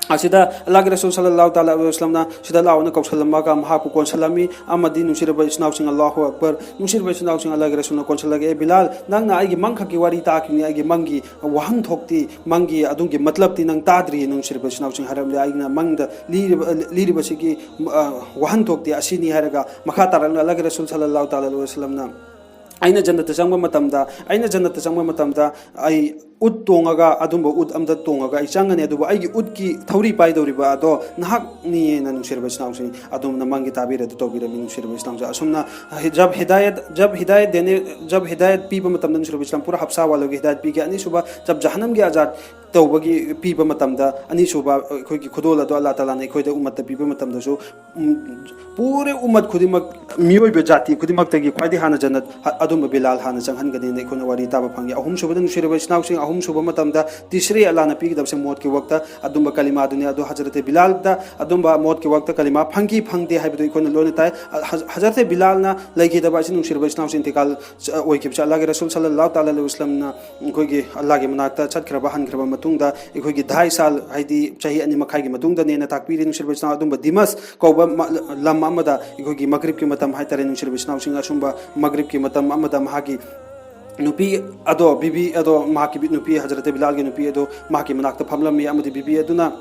ꯑꯁꯤꯗ ꯑꯜꯂꯥꯍꯒꯤ ꯔꯁꯨꯜ ꯁꯜꯂꯜꯂꯥꯍꯨ ꯇꯥꯂꯥ ꯑꯂꯩꯍꯤ ꯋꯥꯁꯂꯝꯅ ꯁꯤꯗ ꯂꯥꯛꯑꯣꯅ ꯀꯧꯁꯜꯂꯝꯃꯒ ꯃꯍꯥꯛꯄꯨ ꯀꯣꯟꯁꯤꯜꯂꯝꯃꯤ꯫ ꯑꯃꯗꯤ, ꯅꯨꯡꯁꯤꯔꯕ ꯏꯆꯤꯟ ꯏꯅꯥꯎꯁꯤꯡ, ꯑꯜꯂꯥꯍꯨ ꯑꯛꯕꯔ, ꯅꯨꯡꯁꯤꯔꯕ ꯏꯆꯤꯟ ꯏꯅꯥꯎꯁꯤꯡ, ꯑꯜꯂꯥꯍꯒꯤ ꯔꯁꯨꯜꯅ ꯀꯣꯟꯁꯤꯜꯂꯒ, "ꯑꯦ ꯕꯤꯂꯥꯜ, ꯅꯪꯅ ꯑꯩꯒꯤ ꯃꯪ ꯈꯛꯀꯤ ꯋꯥꯔꯤ ꯇꯥꯈꯤꯕꯅꯤ, ꯑꯩꯒꯤ ꯃꯪꯒꯤ ꯋꯥꯍꯟꯊꯣꯛꯇꯤ, ꯃꯪꯒꯤ ꯑꯗꯨꯒꯤ ꯃꯇꯂꯕꯇꯤ ꯅꯪ ꯇꯥꯗ꯭ꯔꯤ", ꯅꯨꯡꯁꯤꯔꯕ ꯏꯆꯤꯟ ꯏꯅꯥꯎꯁꯤꯡ, ꯍꯥꯏꯔꯝꯂꯦ꯫ "ꯑꯩꯅ ꯃꯪꯗ ꯂꯤꯔꯤꯕ, ꯂꯤꯔꯤꯕꯁꯤꯒꯤ, ꯑ, ꯋꯥꯍꯟꯊꯣꯛꯇꯤ ꯑꯁꯤꯅꯤ" ꯍꯥꯏꯔꯒ, ꯃꯈꯥ ꯇꯥꯔꯛꯅ ꯑꯜꯂꯥꯍꯒꯤ ꯔꯁꯨꯜ ꯁꯜꯂꯜꯂꯥꯍꯨ ꯇꯥꯂꯥ ꯑꯂꯩꯍꯤ ꯋꯥꯁꯂꯝꯅ, "ꯑꯩꯅ ꯖꯟꯅꯠꯇ ꯆꯪꯕ ꯃꯇꯝꯗ, ꯑꯩꯅ ꯖꯟꯅꯠꯇ ꯆꯪꯕ ꯃꯇꯝꯗ ꯑꯩ ꯎꯠ ꯇꯣꯡꯉꯒ, ꯑꯗꯨꯝꯕ ꯎꯠ ꯑꯝꯗ ꯇꯣꯡꯉꯒ ꯑꯩ ꯆꯪꯒꯅꯤ, ꯑꯗꯨꯕꯨ ꯑꯩꯒꯤ ꯎꯠꯀꯤ ꯊꯧꯔꯤ ꯄꯥꯏꯗꯧꯔꯤꯕ ꯑꯗꯣ ꯅꯍꯥꯛꯅꯤꯅ, ꯅꯨꯡꯁꯤꯔꯕ ꯏꯆꯤꯟ ꯏꯅꯥꯎꯁꯤꯡ, ꯑꯗꯨꯝꯅ ꯃꯪꯒꯤ ꯇꯥꯕꯤꯔ ꯑꯗꯨ ꯇꯧꯕꯤꯔꯝꯃꯤ, ꯅꯨꯡꯁꯤꯔꯕ ꯏꯆꯤꯟ ꯏꯅꯥꯎꯁꯤꯡ꯫ ꯑꯁꯨꯝꯅ ꯍꯤ-, ꯖꯕ ꯍꯤꯗꯥꯌꯠ, ꯖꯕ ꯍꯤꯗꯥꯌꯠ ꯗꯦꯅꯦ, ꯖꯕ ꯍꯤꯗꯥꯌꯠ ꯄꯤꯕ ꯃꯇꯝꯗ ꯅꯨꯡꯁꯤꯔꯕ ꯏꯁꯂꯥꯝ ꯄꯨꯔꯥ ꯍꯞꯁꯥ ꯋꯥꯂꯣꯒꯤ ꯍꯤꯗꯥꯌꯠ ꯄꯤꯒꯦ꯫ ꯑꯅꯤꯁꯨꯕ ꯖꯕ ꯖꯍꯟꯅꯝꯒꯤ ꯑꯖꯥꯗ ꯇꯧꯕꯒꯤ ꯄꯤꯕ ꯃꯇꯝꯗ, ꯑꯅꯤꯁꯨꯕ ꯑꯩꯈꯣꯏꯒꯤ ꯈꯨꯗꯣꯜ ꯑꯗꯣ ꯑꯜꯂꯥ ꯇꯥꯂꯥꯅ ꯑꯩꯈꯣꯏꯗ ꯎꯃꯠꯇ ꯄꯤꯕ ꯃꯇꯝꯗꯁꯨ, ꯎꯝ, ꯄꯨꯔꯦ ꯎꯃꯠ ꯈꯨꯗꯤꯡꯃꯛ, ꯃꯤꯑꯣꯏꯕ ꯖꯥꯇꯤ ꯈꯨꯗꯤꯡꯃꯛꯇꯒꯤ ꯈ꯭ꯋꯥꯏꯗꯒꯤ ꯍꯥꯟꯅ ꯖꯟꯅꯠ ꯍ-, ꯑꯗꯨꯝꯕ ꯕꯤꯂꯥꯜ ꯍꯥꯟꯅ ꯆꯪꯍꯟꯒꯅꯤꯅ ꯑꯩꯈꯣꯏꯅ ꯋꯥꯔꯤ ꯇꯥꯕ ꯐꯪꯉꯤ꯫ ꯑꯍꯨꯝꯁꯨꯕꯗ, ꯅꯨꯡꯁꯤꯔꯕ ꯏꯆꯤꯟ ꯏꯅꯥꯎꯁꯤꯡ, ꯑꯍꯨꯝꯁꯨꯕ ꯃꯇꯝꯗ ꯇꯤꯁ꯭ꯔꯤ ꯑꯜꯂꯥꯅ ꯄꯤꯒꯗꯕꯁꯦ ꯃꯣꯠꯀꯤ ꯋꯛꯇ ꯑꯗꯨꯝꯕ ꯀꯂꯤꯃꯥꯗꯨꯅꯤ꯫ ꯑꯗꯨ ꯍꯖꯔꯠ ꯕꯤꯂꯥꯜꯗ ꯑꯗꯨꯝꯕ ꯃꯣꯠꯀꯤ ꯋꯛꯇ ꯀꯂꯤꯃꯥ ꯐꯪꯈꯤ ꯐꯪꯗꯦ ꯍꯥꯏꯕꯗꯨ ꯑꯩꯈꯣꯏꯅ ꯂꯣꯏꯅ ꯇꯥꯏ꯫ ꯍ-, ꯍꯖꯔꯠ ꯕꯤꯂꯥꯜꯅ ꯂꯩꯈꯤꯗꯕ ꯑꯁꯤ, ꯅꯨꯡꯁꯤꯔꯕ ꯏꯆꯤꯟ ꯏꯅꯥꯎꯁꯤꯡ, ꯏꯟꯇꯤꯀꯥꯜ ꯆ-, ꯑꯣꯏꯈꯤꯕꯁꯦ ꯑꯜꯂꯥꯍꯒꯤ ꯔꯁꯨꯜ ꯁꯜꯂꯜꯂꯥꯍꯨ ꯇꯥꯂꯥ ꯑꯂꯩꯍꯤ ꯋꯁꯂꯝꯅ ꯑꯩꯈꯣꯏꯒꯤ ꯑꯜꯂꯥꯍꯒꯤ ꯃꯅꯥꯛꯇ ꯆꯠꯈ꯭ꯔꯕ, ꯍꯟꯈ꯭ꯔꯕ ꯃꯇꯨꯡꯗ, ꯑꯩꯈꯣꯏꯒꯤ ꯙꯥꯏ ꯁꯥꯜ, ꯍꯥꯏꯗꯤ ꯆꯍꯤ ꯑꯅꯤ ꯃꯈꯥꯏꯒꯤ ꯃꯇꯨꯡꯗꯅꯦꯅ ꯇꯥꯛꯄꯤꯔꯤ꯫ ꯅꯨꯡꯁꯤꯔꯕ ꯏꯆꯤꯟ ꯏꯅꯥꯎ, ꯑꯗꯨꯝꯕ ꯗꯤꯃꯁ ꯀꯧꯕ ꯃ-, ꯂꯝ ꯑꯃꯗ ꯑꯩꯈꯣꯏꯒꯤ ꯃꯒ꯭ꯔꯤꯕꯀꯤ ꯃꯇꯝ ꯍꯥꯏꯇꯥꯔꯦ, ꯅꯨꯡꯁꯤꯔꯕ ꯏꯆꯤꯟ ꯏꯅꯥꯎꯁꯤꯡ, ꯑꯁꯨꯝꯕ ꯃꯒ꯭ꯔꯤꯕꯀꯤ ꯃꯇꯝ ꯑꯃꯗ ꯃꯍꯥꯛꯀꯤ ꯅꯨꯄꯤ ꯑꯗꯣ, ꯕꯤꯕꯤ ꯑꯗꯣ, ꯃꯍꯥꯛꯀꯤ ꯕꯤ-, ꯅꯨꯄꯤ, ꯍꯖꯔꯠ ꯕꯤꯂꯥꯜꯒꯤ ꯅꯨꯄꯤ ꯑꯗꯣ ꯃꯍꯥꯛꯀꯤ ꯃꯅꯥꯛꯇ ꯐꯝꯂꯝꯃꯤ, ꯑꯃꯗꯤ ꯕꯤꯕꯤ ꯑꯗꯨꯅ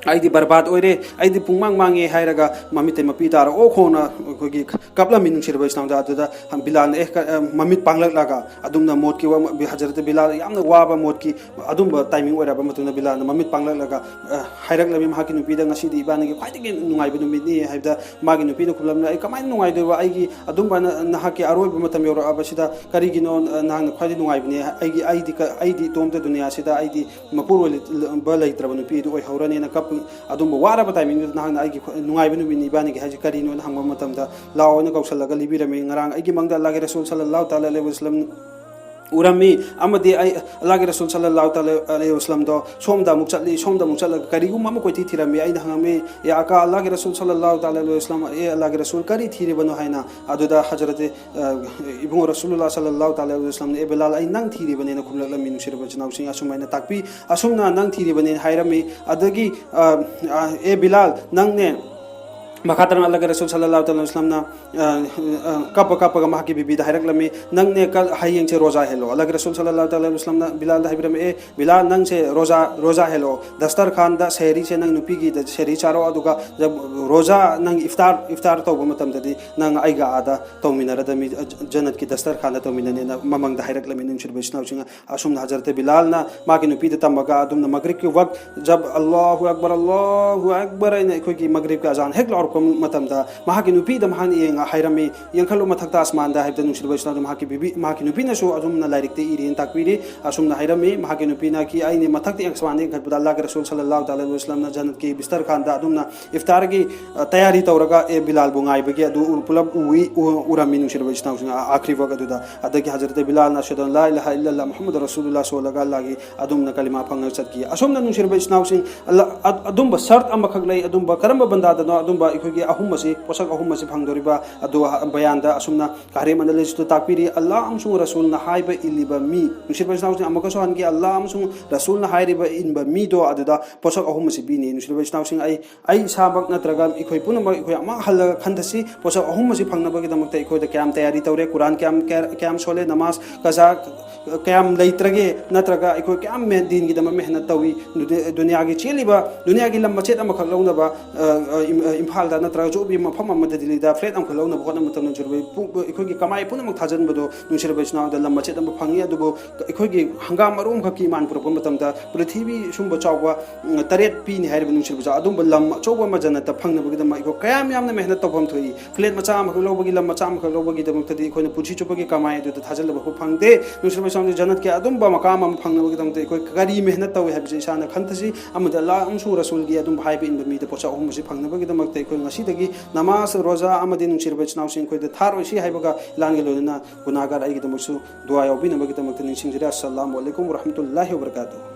"ꯑꯩꯗꯤ ꯕꯔꯕꯥꯗ ꯑꯣꯏꯔꯦ, ꯑꯩꯗꯤ ꯄꯨꯡꯃꯥꯡ ꯃꯥꯡꯉꯦ" ꯍꯥꯏꯔꯒ ꯃꯃꯤꯠꯇꯩ ꯃꯄꯤ ꯇꯥꯔ ꯑꯣ ꯈꯣꯡꯅ ꯑꯩꯈꯣꯏꯒꯤ ꯀꯞꯂꯝꯃꯤ, ꯅꯨꯡꯁꯤꯔꯕ ꯏꯆꯤꯟ ꯏꯅꯥꯎꯗ꯫ ꯑꯗꯨꯗ ꯕꯤꯂꯥꯜꯅ ꯑꯦ, ꯀ-, ꯑ, ꯃꯃꯤꯠ ꯄꯥꯡꯂꯛꯂꯒ, ꯑꯗꯨꯝꯅ ꯃꯣꯠꯀꯤ ꯋꯥ-, ꯍꯖꯔꯠ ꯕꯤꯂꯥꯜ ꯌꯥꯝꯅ ꯋꯥꯕ ꯃꯣꯠꯀꯤ ꯑꯗꯨꯝꯕ ꯇꯥꯏꯃꯤꯡ ꯑꯣꯏꯔꯕ ꯃꯇꯨꯡꯗ, ꯕꯤꯂꯥꯜꯅ ꯃꯃꯤꯠ ꯄꯥꯡꯂꯛꯂꯒ, ꯑ, ꯍꯥꯏꯔꯛꯂꯝꯃꯤ ꯃꯍꯥꯛꯀꯤ ꯅꯨꯄꯤꯗ, "ꯉꯁꯤꯗꯤ ꯏꯕꯥꯅꯤꯒꯤ ꯈ꯭ꯋꯥꯏꯗꯒꯤ ꯅꯨꯡꯉꯥꯏꯕ ꯅꯨꯃꯤꯠꯅꯤ" ꯍꯥꯏꯕꯗ, ꯃꯥꯒꯤ ꯅꯨꯄꯤꯅ ꯈꯨꯝꯂꯝꯃꯤ, "ꯑꯩ ꯀꯃꯥꯏꯅ ꯅꯨꯡꯉꯥꯏꯗꯣꯏꯕ? ꯑꯩꯒꯤ ꯑꯗꯨꯝꯕ ꯅ-, ꯅꯍꯥꯛꯀꯤ ꯑꯔꯣꯏꯕ ꯃꯇꯝ ꯌꯧꯔꯛꯑꯕꯁꯤꯗ ꯀꯔꯤꯒꯤꯅꯣ, ꯑ, ꯅꯍꯥꯛꯅ ꯈ꯭ꯋꯥꯏꯗꯒꯤ ꯅꯨꯡꯉꯥꯏꯕꯅꯤ? ꯑꯩꯒꯤ, ꯑꯩꯗꯤ ꯀ-, ꯑꯩꯗꯤ ꯏꯇꯣꯝꯇ ꯗꯨꯅꯤꯌꯥꯁꯤꯗ ꯑꯩꯗꯤ ꯃꯄꯨꯔꯣꯏꯕ ꯂꯩꯇ꯭ꯔꯕ ꯅꯨꯄꯤ ꯑꯗꯨ ꯑꯣꯏꯍꯧꯔꯅꯤꯅ ꯀꯞꯄꯤ꯫ ꯑꯗꯨꯝꯕ ꯋꯥꯔꯕ ꯇꯥꯏꯃꯤꯡꯗꯨꯗ ꯅꯍꯥꯛꯅ ꯑꯩꯒꯤ ꯈ꯭ꯋꯥꯏ ꯅꯨꯡꯉꯥꯏꯕ ꯅꯨꯃꯤꯠꯅꯤ ꯏꯕꯥꯅꯤꯒꯤ ꯍꯥꯏꯁꯦ ꯀꯔꯤꯅꯣꯅ ꯍꯪꯕ ꯃꯇꯝꯗ, ꯂꯥꯛꯑꯣꯅ ꯀꯧꯁꯜꯂꯒ ꯂꯤꯕꯤꯔꯝꯃꯤ꯫ "ꯉꯔꯥꯡ ꯑꯩꯒꯤ ꯃꯪꯗ ꯑꯜꯂꯥꯍꯒꯤ ꯔꯁꯨꯜ ꯁꯜꯂꯜꯂꯥꯍꯨ ꯇꯥꯂꯥ ꯑꯂꯩꯍꯤ ꯋꯁꯜꯂꯝ ꯎꯔꯝꯃꯤ, ꯑꯃꯗꯤ ꯑꯩ, ꯑꯜꯂꯥꯍꯒꯤ ꯔꯁꯨꯜ ꯁꯜꯂꯜꯂꯥꯍꯨ ꯇꯥꯂꯥ ꯑꯂꯩꯍꯤ ꯋꯁꯜꯂꯝꯗꯣ ꯁꯣꯝꯗ ꯑꯃꯨꯛ ꯆꯠꯂꯤ, ꯁꯣꯝꯗ ꯑꯃꯨꯛ ꯆꯠꯂꯒ ꯀꯔꯤꯒꯨꯝꯕ ꯑꯃ ꯀꯣꯏꯊꯤ ꯊꯤꯔꯝꯃꯤ꯫ ꯑꯩꯅ ꯍꯪꯉꯝꯃꯤ, 'ꯌꯥ ꯑꯀꯥ ꯑꯜꯂꯥꯍꯒꯤ ꯔꯁꯨꯜ ꯁꯜꯂꯜꯂꯥꯍꯨ ꯇꯥꯂꯥ ꯑꯂꯩꯍꯤ ꯋꯁꯜꯂꯝ, ꯑꯦ ꯑꯜꯂꯥꯍꯒꯤ ꯔꯁꯨꯜ, ꯀꯔꯤ ꯊꯤꯔꯤꯕꯅꯣ?' ꯍꯥꯏꯅ꯫ ꯑꯗꯨꯗ ꯍꯖꯔꯠ, ꯑ, ꯏꯕꯨꯡꯉꯣ ꯔꯁꯨꯜꯂꯥꯍ ꯁꯜꯂꯜꯂꯥꯍꯨ ꯇꯥꯂꯥ ꯑꯂꯩꯍꯤ ꯋꯁꯜꯂꯝꯅ, 'ꯑꯦ ꯕꯤꯂꯥꯜ, ꯑꯩ ꯅꯪ ꯊꯤꯔꯤꯕꯅꯦꯅ' ꯈꯨꯝꯂꯛꯂꯝꯃꯤ, ꯅꯨꯡꯁꯤꯔꯕ ꯏꯆꯤꯟ ꯏꯅꯥꯎꯁꯤꯡ꯫ ꯑꯁꯨꯃꯥꯏꯅ ꯇꯥꯛꯄꯤ, ꯑꯁꯨꯝꯅ ꯅꯪ ꯊꯤꯔꯤꯕꯅꯦꯅ ꯍꯥꯏꯔꯝꯃꯤ꯫ ꯑꯗꯒꯤ, ꯑ, ꯑ, "ꯑꯦ ꯕꯤꯂꯥꯜ, ꯅꯪꯅꯦ, ꯃꯈꯥ ꯇꯥꯅ ꯑꯜꯂꯥꯍꯒꯤ ꯔꯁꯨꯜ ꯁꯜꯂꯜꯂꯥꯍꯨ ꯇꯥꯂꯥ ꯋꯥꯁꯂꯝꯅ, ꯑ, ꯑ, ꯀꯞꯄ ꯀꯞꯄꯒ ꯃꯍꯥꯛꯀꯤ ꯕꯤꯕꯤꯗ ꯍꯥꯏꯔꯛꯂꯝꯃꯤ, "ꯅꯪꯅꯦ ꯀ-, ꯍꯌꯦꯡꯁꯦ ꯔꯣꯖꯥ ꯍꯦꯜꯂꯣ꯫" ꯑꯜꯂꯥꯍꯒꯤ ꯔꯁꯨꯜ ꯁꯜꯂꯜꯂꯥꯍꯨ ꯇꯥꯂꯥ ꯋꯥꯁꯂꯝꯅ ꯕꯤꯂꯥꯜꯗ ꯍꯥꯏꯕꯤꯔꯝꯃꯤ, "ꯑꯦ ꯕꯤꯂꯥꯜ, ꯅꯪꯁꯦ ꯔꯣꯖꯥ, ꯔꯣꯖꯥ ꯍꯦꯜꯂꯣ, ꯗꯁꯇꯔ ꯈꯥꯟꯗ ꯁꯦꯍꯔꯤꯁꯦ ꯅꯪ ꯅꯨꯄꯤꯒꯤꯗ ꯁꯦꯍꯔꯤ ꯆꯥꯔꯣ, ꯑꯗꯨꯒ ꯔꯣꯖꯥ ꯅꯪ ꯏꯐꯇꯥꯔ, ꯏꯐꯇꯥꯔ ꯇꯧꯕ ꯃꯇꯝꯗꯗꯤ ꯅꯪ ꯑꯩꯒ ꯑꯥꯗ ꯇꯧꯃꯤꯟꯅꯔꯗꯃꯤ, ꯖ-, ꯖꯟꯅꯠꯀꯤ ꯗꯁꯇꯔ ꯈꯥꯟꯗ ꯇꯧꯃꯤꯟꯅꯅꯦꯅ" ꯃꯃꯥꯡꯗ ꯍꯥꯏꯔꯛꯂꯝꯃꯤ꯫ ꯅꯨꯡꯁꯤꯔꯕ ꯏꯆꯤꯟ ꯏꯅꯥꯎꯁꯤꯡ, ꯑꯁꯨꯝꯅ ꯍꯖꯔꯠ ꯕꯤꯂꯥꯜꯅ ꯃꯥꯒꯤ ꯅꯨꯄꯤꯗ ꯇꯝꯃꯒ ꯑꯗꯨꯝꯅ ꯃꯒ꯭ꯔꯤꯕꯀꯤ ꯋꯛ, "ꯖꯕ ꯑꯜꯂꯥꯍꯨ ꯑꯛꯕꯔ, ꯑꯜꯂꯥꯍꯨ ꯑꯛꯕꯔ" ꯍꯥꯏꯅ ꯑꯩꯈꯣꯏꯒꯤ ꯃꯒ꯭ꯔꯤꯕꯀꯤ ꯑꯖꯥꯟ ꯍꯦꯛ ꯂꯥꯎꯔꯛꯄ ꯃꯇꯝꯗ ꯃꯍꯥꯛꯀꯤ ꯅꯨꯄꯤꯗ ꯃꯍꯥꯛꯅ ꯌꯦꯡꯉ ꯍꯥꯏꯔꯝꯃꯤ, "ꯌꯦꯡꯈꯠꯂꯨ ꯃꯊꯛꯇ ꯑꯁꯃꯥꯟꯗ" ꯍꯥꯏꯕꯗ, ꯅꯨꯡꯁꯤꯔꯕ ꯏꯆꯤꯟ ꯏꯅꯥꯎ, ꯃꯍꯥꯛꯀꯤ ꯕꯤꯕꯤ, ꯃꯍꯥꯛꯀꯤ ꯅꯨꯄꯤꯅꯁꯨ ꯑꯗꯨꯝꯅ ꯂꯥꯏꯔꯤꯛꯇ ꯏꯔꯤꯅ ꯇꯥꯛꯄꯤꯔꯤ꯫ ꯑꯁꯨꯝꯅ ꯍꯥꯏꯔꯝꯃꯤ, ꯃꯍꯥꯛꯀꯤ ꯅꯨꯄꯤꯅ ꯀꯤ ꯑꯩꯅ ꯃꯊꯛꯇ ꯑꯁꯃꯥꯟꯗ ꯌꯦꯡꯈꯠꯄꯗ ꯑꯜꯂꯥꯍꯒꯤ ꯔꯁꯨꯜ ꯁꯜꯂꯜꯂꯥꯍꯨ ꯇꯥꯂꯥ ꯋꯥꯁꯂꯝꯅ ꯖꯟꯅꯠꯀꯤ ꯕꯤꯁꯇꯔ ꯈꯥꯟꯗ ꯑꯗꯨꯝꯅ ꯏꯐꯇꯥꯔꯒꯤ, ꯑ, ꯇꯌꯥꯔꯤ ꯇꯧꯔꯒ ꯑꯦ ꯕꯤꯂꯥꯜꯕꯨ ꯉꯥꯏꯕꯒꯤ ꯑꯗꯨ ꯎ-, ꯄꯨꯂꯞ ꯎꯏ, ꯎ-, ꯎꯔꯝꯃꯤ꯫ ꯅꯨꯡꯁꯤꯔꯕ ꯏꯆꯤꯟ ꯏꯅꯥꯎꯁꯤꯡ, ꯑ-, ꯑꯥꯈ꯭ꯔꯤ ꯋꯛ ꯑꯗꯨꯗ꯫ ꯑꯗꯒꯤ ꯍꯖꯔꯠ ꯕꯤꯂꯥꯜꯅ "ꯑꯁꯍꯗꯨ ꯑꯟ ꯂꯥ ꯏꯂꯥꯍ ꯏꯜꯂꯜꯂꯥꯍ ꯃꯨꯍꯝꯃꯗꯨ ꯔꯁꯨꯂꯨꯜꯂꯥꯍ" ꯁꯣꯜꯂꯒ ꯑꯜꯂꯥꯍꯒꯤ ꯑꯗꯨꯝꯅ ꯀꯂꯤꯃꯥ ꯐꯪꯉꯒ ꯆꯠꯈꯤ꯫ ꯑꯁꯨꯝꯅ, ꯅꯨꯡꯁꯤꯔꯕ ꯏꯆꯤꯟ ꯏꯅꯥꯎꯁꯤꯡ, ꯑꯜꯂꯥ-, ꯑ-, ꯑꯗꯨꯝꯕ ꯁꯔꯠ ꯑꯃꯈꯛ ꯂꯩ꯫ ꯑꯗꯨꯝꯕ ꯀꯔꯝꯕ ꯕꯟꯗꯥꯗꯅꯣ? ꯑꯗꯨꯝꯕ ꯑꯩꯈꯣꯏꯒꯤ ꯑꯍꯨꯝ ꯑꯁꯤ, ꯄꯣꯠꯁꯛ ꯑꯍꯨꯝ ꯑꯁꯤ ꯐꯪꯗꯣꯔꯤꯕ ꯑꯗꯨ ꯍ-, ꯕꯌꯥꯟꯗ ꯑꯁꯨꯝꯅ ꯀꯥꯔꯦꯝ ꯑꯅ ꯂꯩꯁꯨꯗ ꯇꯥꯛꯄꯤꯔꯤ, "ꯑꯜꯂꯥꯍ ꯑꯃꯁꯨꯡ ꯔꯁꯨꯜꯅ ꯍꯥꯏꯕ ꯏꯜꯂꯤꯕ ꯃꯤ", ꯅꯨꯡꯁꯤꯔꯕ ꯏꯆꯤꯟ ꯏꯅꯥꯎꯁꯤꯡ, ꯑꯃꯨꯛꯀꯁꯨ ꯍꯟꯒꯦ, "ꯑꯜꯂꯥꯍ ꯑꯃꯁꯨꯡ ꯔꯁꯨꯜꯅ ꯍꯥꯏꯔꯤꯕ ꯏꯟꯕ ꯃꯤꯗꯣ ꯑꯗꯨꯗ ꯄꯣꯠꯁꯛ ꯑꯍꯨꯝ ꯑꯁꯤ ꯄꯤꯅꯤ꯫" ꯅꯨꯡꯁꯤꯔꯕ ꯏꯆꯤꯟ ꯏꯅꯥꯎꯁꯤꯡ, ꯑꯩ ꯑꯩ ꯏꯁꯥꯃꯛ ꯅꯠꯇ꯭ꯔꯒ ꯑꯩꯈꯣꯏ ꯄꯨꯝꯅꯃꯛ, ꯑꯩꯈꯣꯏ ꯑꯃꯨꯛ ꯍꯜꯂꯒ ꯈꯟꯊꯁꯤ, ꯄꯣꯠꯁꯛ ꯑꯍꯨꯝ ꯑꯁꯤ ꯐꯪꯅꯕꯒꯤꯗꯃꯛꯇ ꯑꯩꯈꯣꯏꯗ ꯀꯌꯥꯝ ꯇꯌꯥꯔꯤ ꯇꯧꯔꯦ, ꯀꯨꯔꯥꯟ ꯀꯌꯥꯝ, ꯀꯌꯥ-, ꯀꯌꯥꯝ ꯁꯣꯜꯂꯦ, ꯅꯃꯥꯖ ꯀꯖꯥ ꯀꯌꯥꯝ ꯂꯩꯇ꯭ꯔꯒꯦ, ꯅꯠꯇ꯭ꯔꯒ ꯑꯩꯈꯣꯏ ꯀꯌꯥꯝ ꯃꯦ-, ꯗꯤꯟꯒꯤꯗꯃꯛ ꯃꯦꯍꯅꯠ ꯇꯧꯏ, ꯗꯨꯅꯤ-, ꯗꯨꯅꯤꯌꯥꯒꯤ ꯆꯦꯜꯂꯤꯕ, ꯗꯨꯅꯤꯌꯥꯒꯤ ꯂꯝ ꯃꯆꯦꯠ ꯑꯃꯈꯛ ꯂꯧꯅꯕ, ꯑ, ꯑ, ꯏꯝ-, ꯑ, ꯏꯝꯐꯥꯜꯗ ꯅꯠꯇ꯭ꯔꯒ ꯑꯆꯧꯕ ꯃꯐꯝ ꯑꯃꯗ, ꯗꯤꯜꯂꯤꯗ ꯐ꯭ꯂꯦꯠ ꯑꯃꯈꯛ ꯂꯧꯅꯕ ꯍꯣꯠꯅꯕ ꯃꯇꯝꯗ ꯖꯨꯔꯕꯩ ꯄꯨ-, ꯑꯩꯈꯣꯏꯒꯤ ꯀꯃꯥꯏ ꯄꯨꯝꯅꯃꯛ ꯊꯥꯖꯤꯟꯕꯗꯣ, ꯅꯨꯡꯁꯤꯔꯕ ꯏꯆꯤꯟ ꯏꯅꯥꯎꯗ ꯂꯝ ꯃꯆꯦꯠ ꯑꯃ ꯐꯪꯉꯤ, ꯑꯗꯨꯕꯨ ꯑꯩꯈꯣꯏꯒꯤ ꯍꯪꯒꯥꯝ ꯃꯔꯨ ꯑꯃꯈꯛꯀꯤ ꯏꯃꯥꯟ ꯄꯨꯔꯛꯄ ꯃꯇꯝꯗ ꯄ꯭ꯔꯤꯊꯤꯕꯤ ꯁꯨꯝꯕ ꯆꯥꯎꯕ, ꯎꯝ, ꯇꯔꯦꯠ ꯄꯤꯅꯤ ꯍꯥꯏꯔꯤꯕ ꯅꯨꯡꯁꯤꯔꯕ ꯏꯆꯤꯟ ꯏꯅꯥꯎ꯫ ꯑꯗꯨꯝꯕ ꯂꯝ ꯑꯆꯧꯕ ꯑꯃ ꯖꯟꯅꯠꯇ ꯐꯪꯅꯕꯒꯤꯗꯃꯛ ꯑꯩꯈꯣꯏ ꯀꯌꯥꯝ ꯌꯥꯝꯅ ꯃꯦꯍꯅꯠ ꯇꯧꯐꯝ ꯊꯣꯛꯏ꯫ ꯐ꯭ꯂꯦꯠ ꯃꯆꯥ ꯑꯃꯈꯛ ꯂꯧꯕꯒꯤ, ꯂꯝ ꯃꯆꯥ ꯑꯃꯈꯛ ꯂꯧꯕꯒꯤꯗꯃꯛꯇꯗꯤ ꯑꯩꯈꯣꯏꯅ ꯄꯨꯟꯁꯤ ꯆꯨꯞꯄꯒꯤ ꯀꯃꯥꯏ ꯑꯗꯨꯗ ꯊꯥꯖꯤꯜꯂꯕ ꯐꯪꯗꯦ꯫ ꯅꯨꯡꯁꯤꯔꯕ ꯏꯆꯤꯟ ꯏꯅꯥꯎꯁꯤꯡ, ꯖꯟꯅꯠꯀꯤ ꯑꯗꯨꯝꯕ ꯃꯀꯥꯝ ꯑꯃ ꯐꯪꯅꯕꯒꯤꯗꯃꯛꯇ ꯑꯩꯈꯣꯏ ꯀꯔꯤ ꯃꯦꯍꯅꯠ ꯇꯧꯏ ꯍꯥꯏꯕꯁꯤ ꯏꯁꯥꯅ ꯈꯟꯊꯁꯤ꯫ ꯑꯃꯗꯤ ꯑꯜꯂꯥꯍ ꯑꯃꯁꯨꯡ ꯔꯁꯨꯜꯒꯤ ꯑꯗꯨꯝꯕ ꯍꯥꯏꯕ ꯏꯟꯕ ꯃꯤꯗ ꯄꯣꯠꯁꯛ ꯑꯍꯨꯝ ꯑꯁꯤ ꯐꯪꯅꯕꯒꯤꯗꯃꯛꯇ ꯑꯩꯈꯣꯏ ꯉꯁꯤꯗꯒꯤ ꯅꯃꯥꯖ, ꯔꯣꯖꯥ ꯑꯃꯗꯤ ꯅꯨꯡꯁꯤꯔꯕ ꯏꯆꯤꯟ ꯏꯅꯥꯎꯁꯤꯡ ꯑꯩꯈꯣꯏꯗ ꯊꯥꯔꯣꯏꯁꯤ ꯍꯥꯏꯕꯒ ꯏꯂꯥꯟꯒꯤ ꯂꯣꯏꯅꯅ ꯒꯨꯅꯥꯍꯒꯥꯔ ꯑꯩꯒꯤꯗꯃꯛꯁꯨ ꯗꯨꯋꯥ ꯌꯥꯎꯕꯤꯅꯕꯒꯤꯗꯃꯛꯇ ꯅꯤꯡꯁꯤꯡꯖꯔꯤ꯫ ꯑꯁꯁꯂꯥꯃꯨ ꯑꯂꯩꯀꯨꯝ ꯋꯔꯍꯃꯇꯨꯜꯂꯥꯍꯤ ꯋꯕꯔꯀꯥꯇꯨꯍꯨ꯫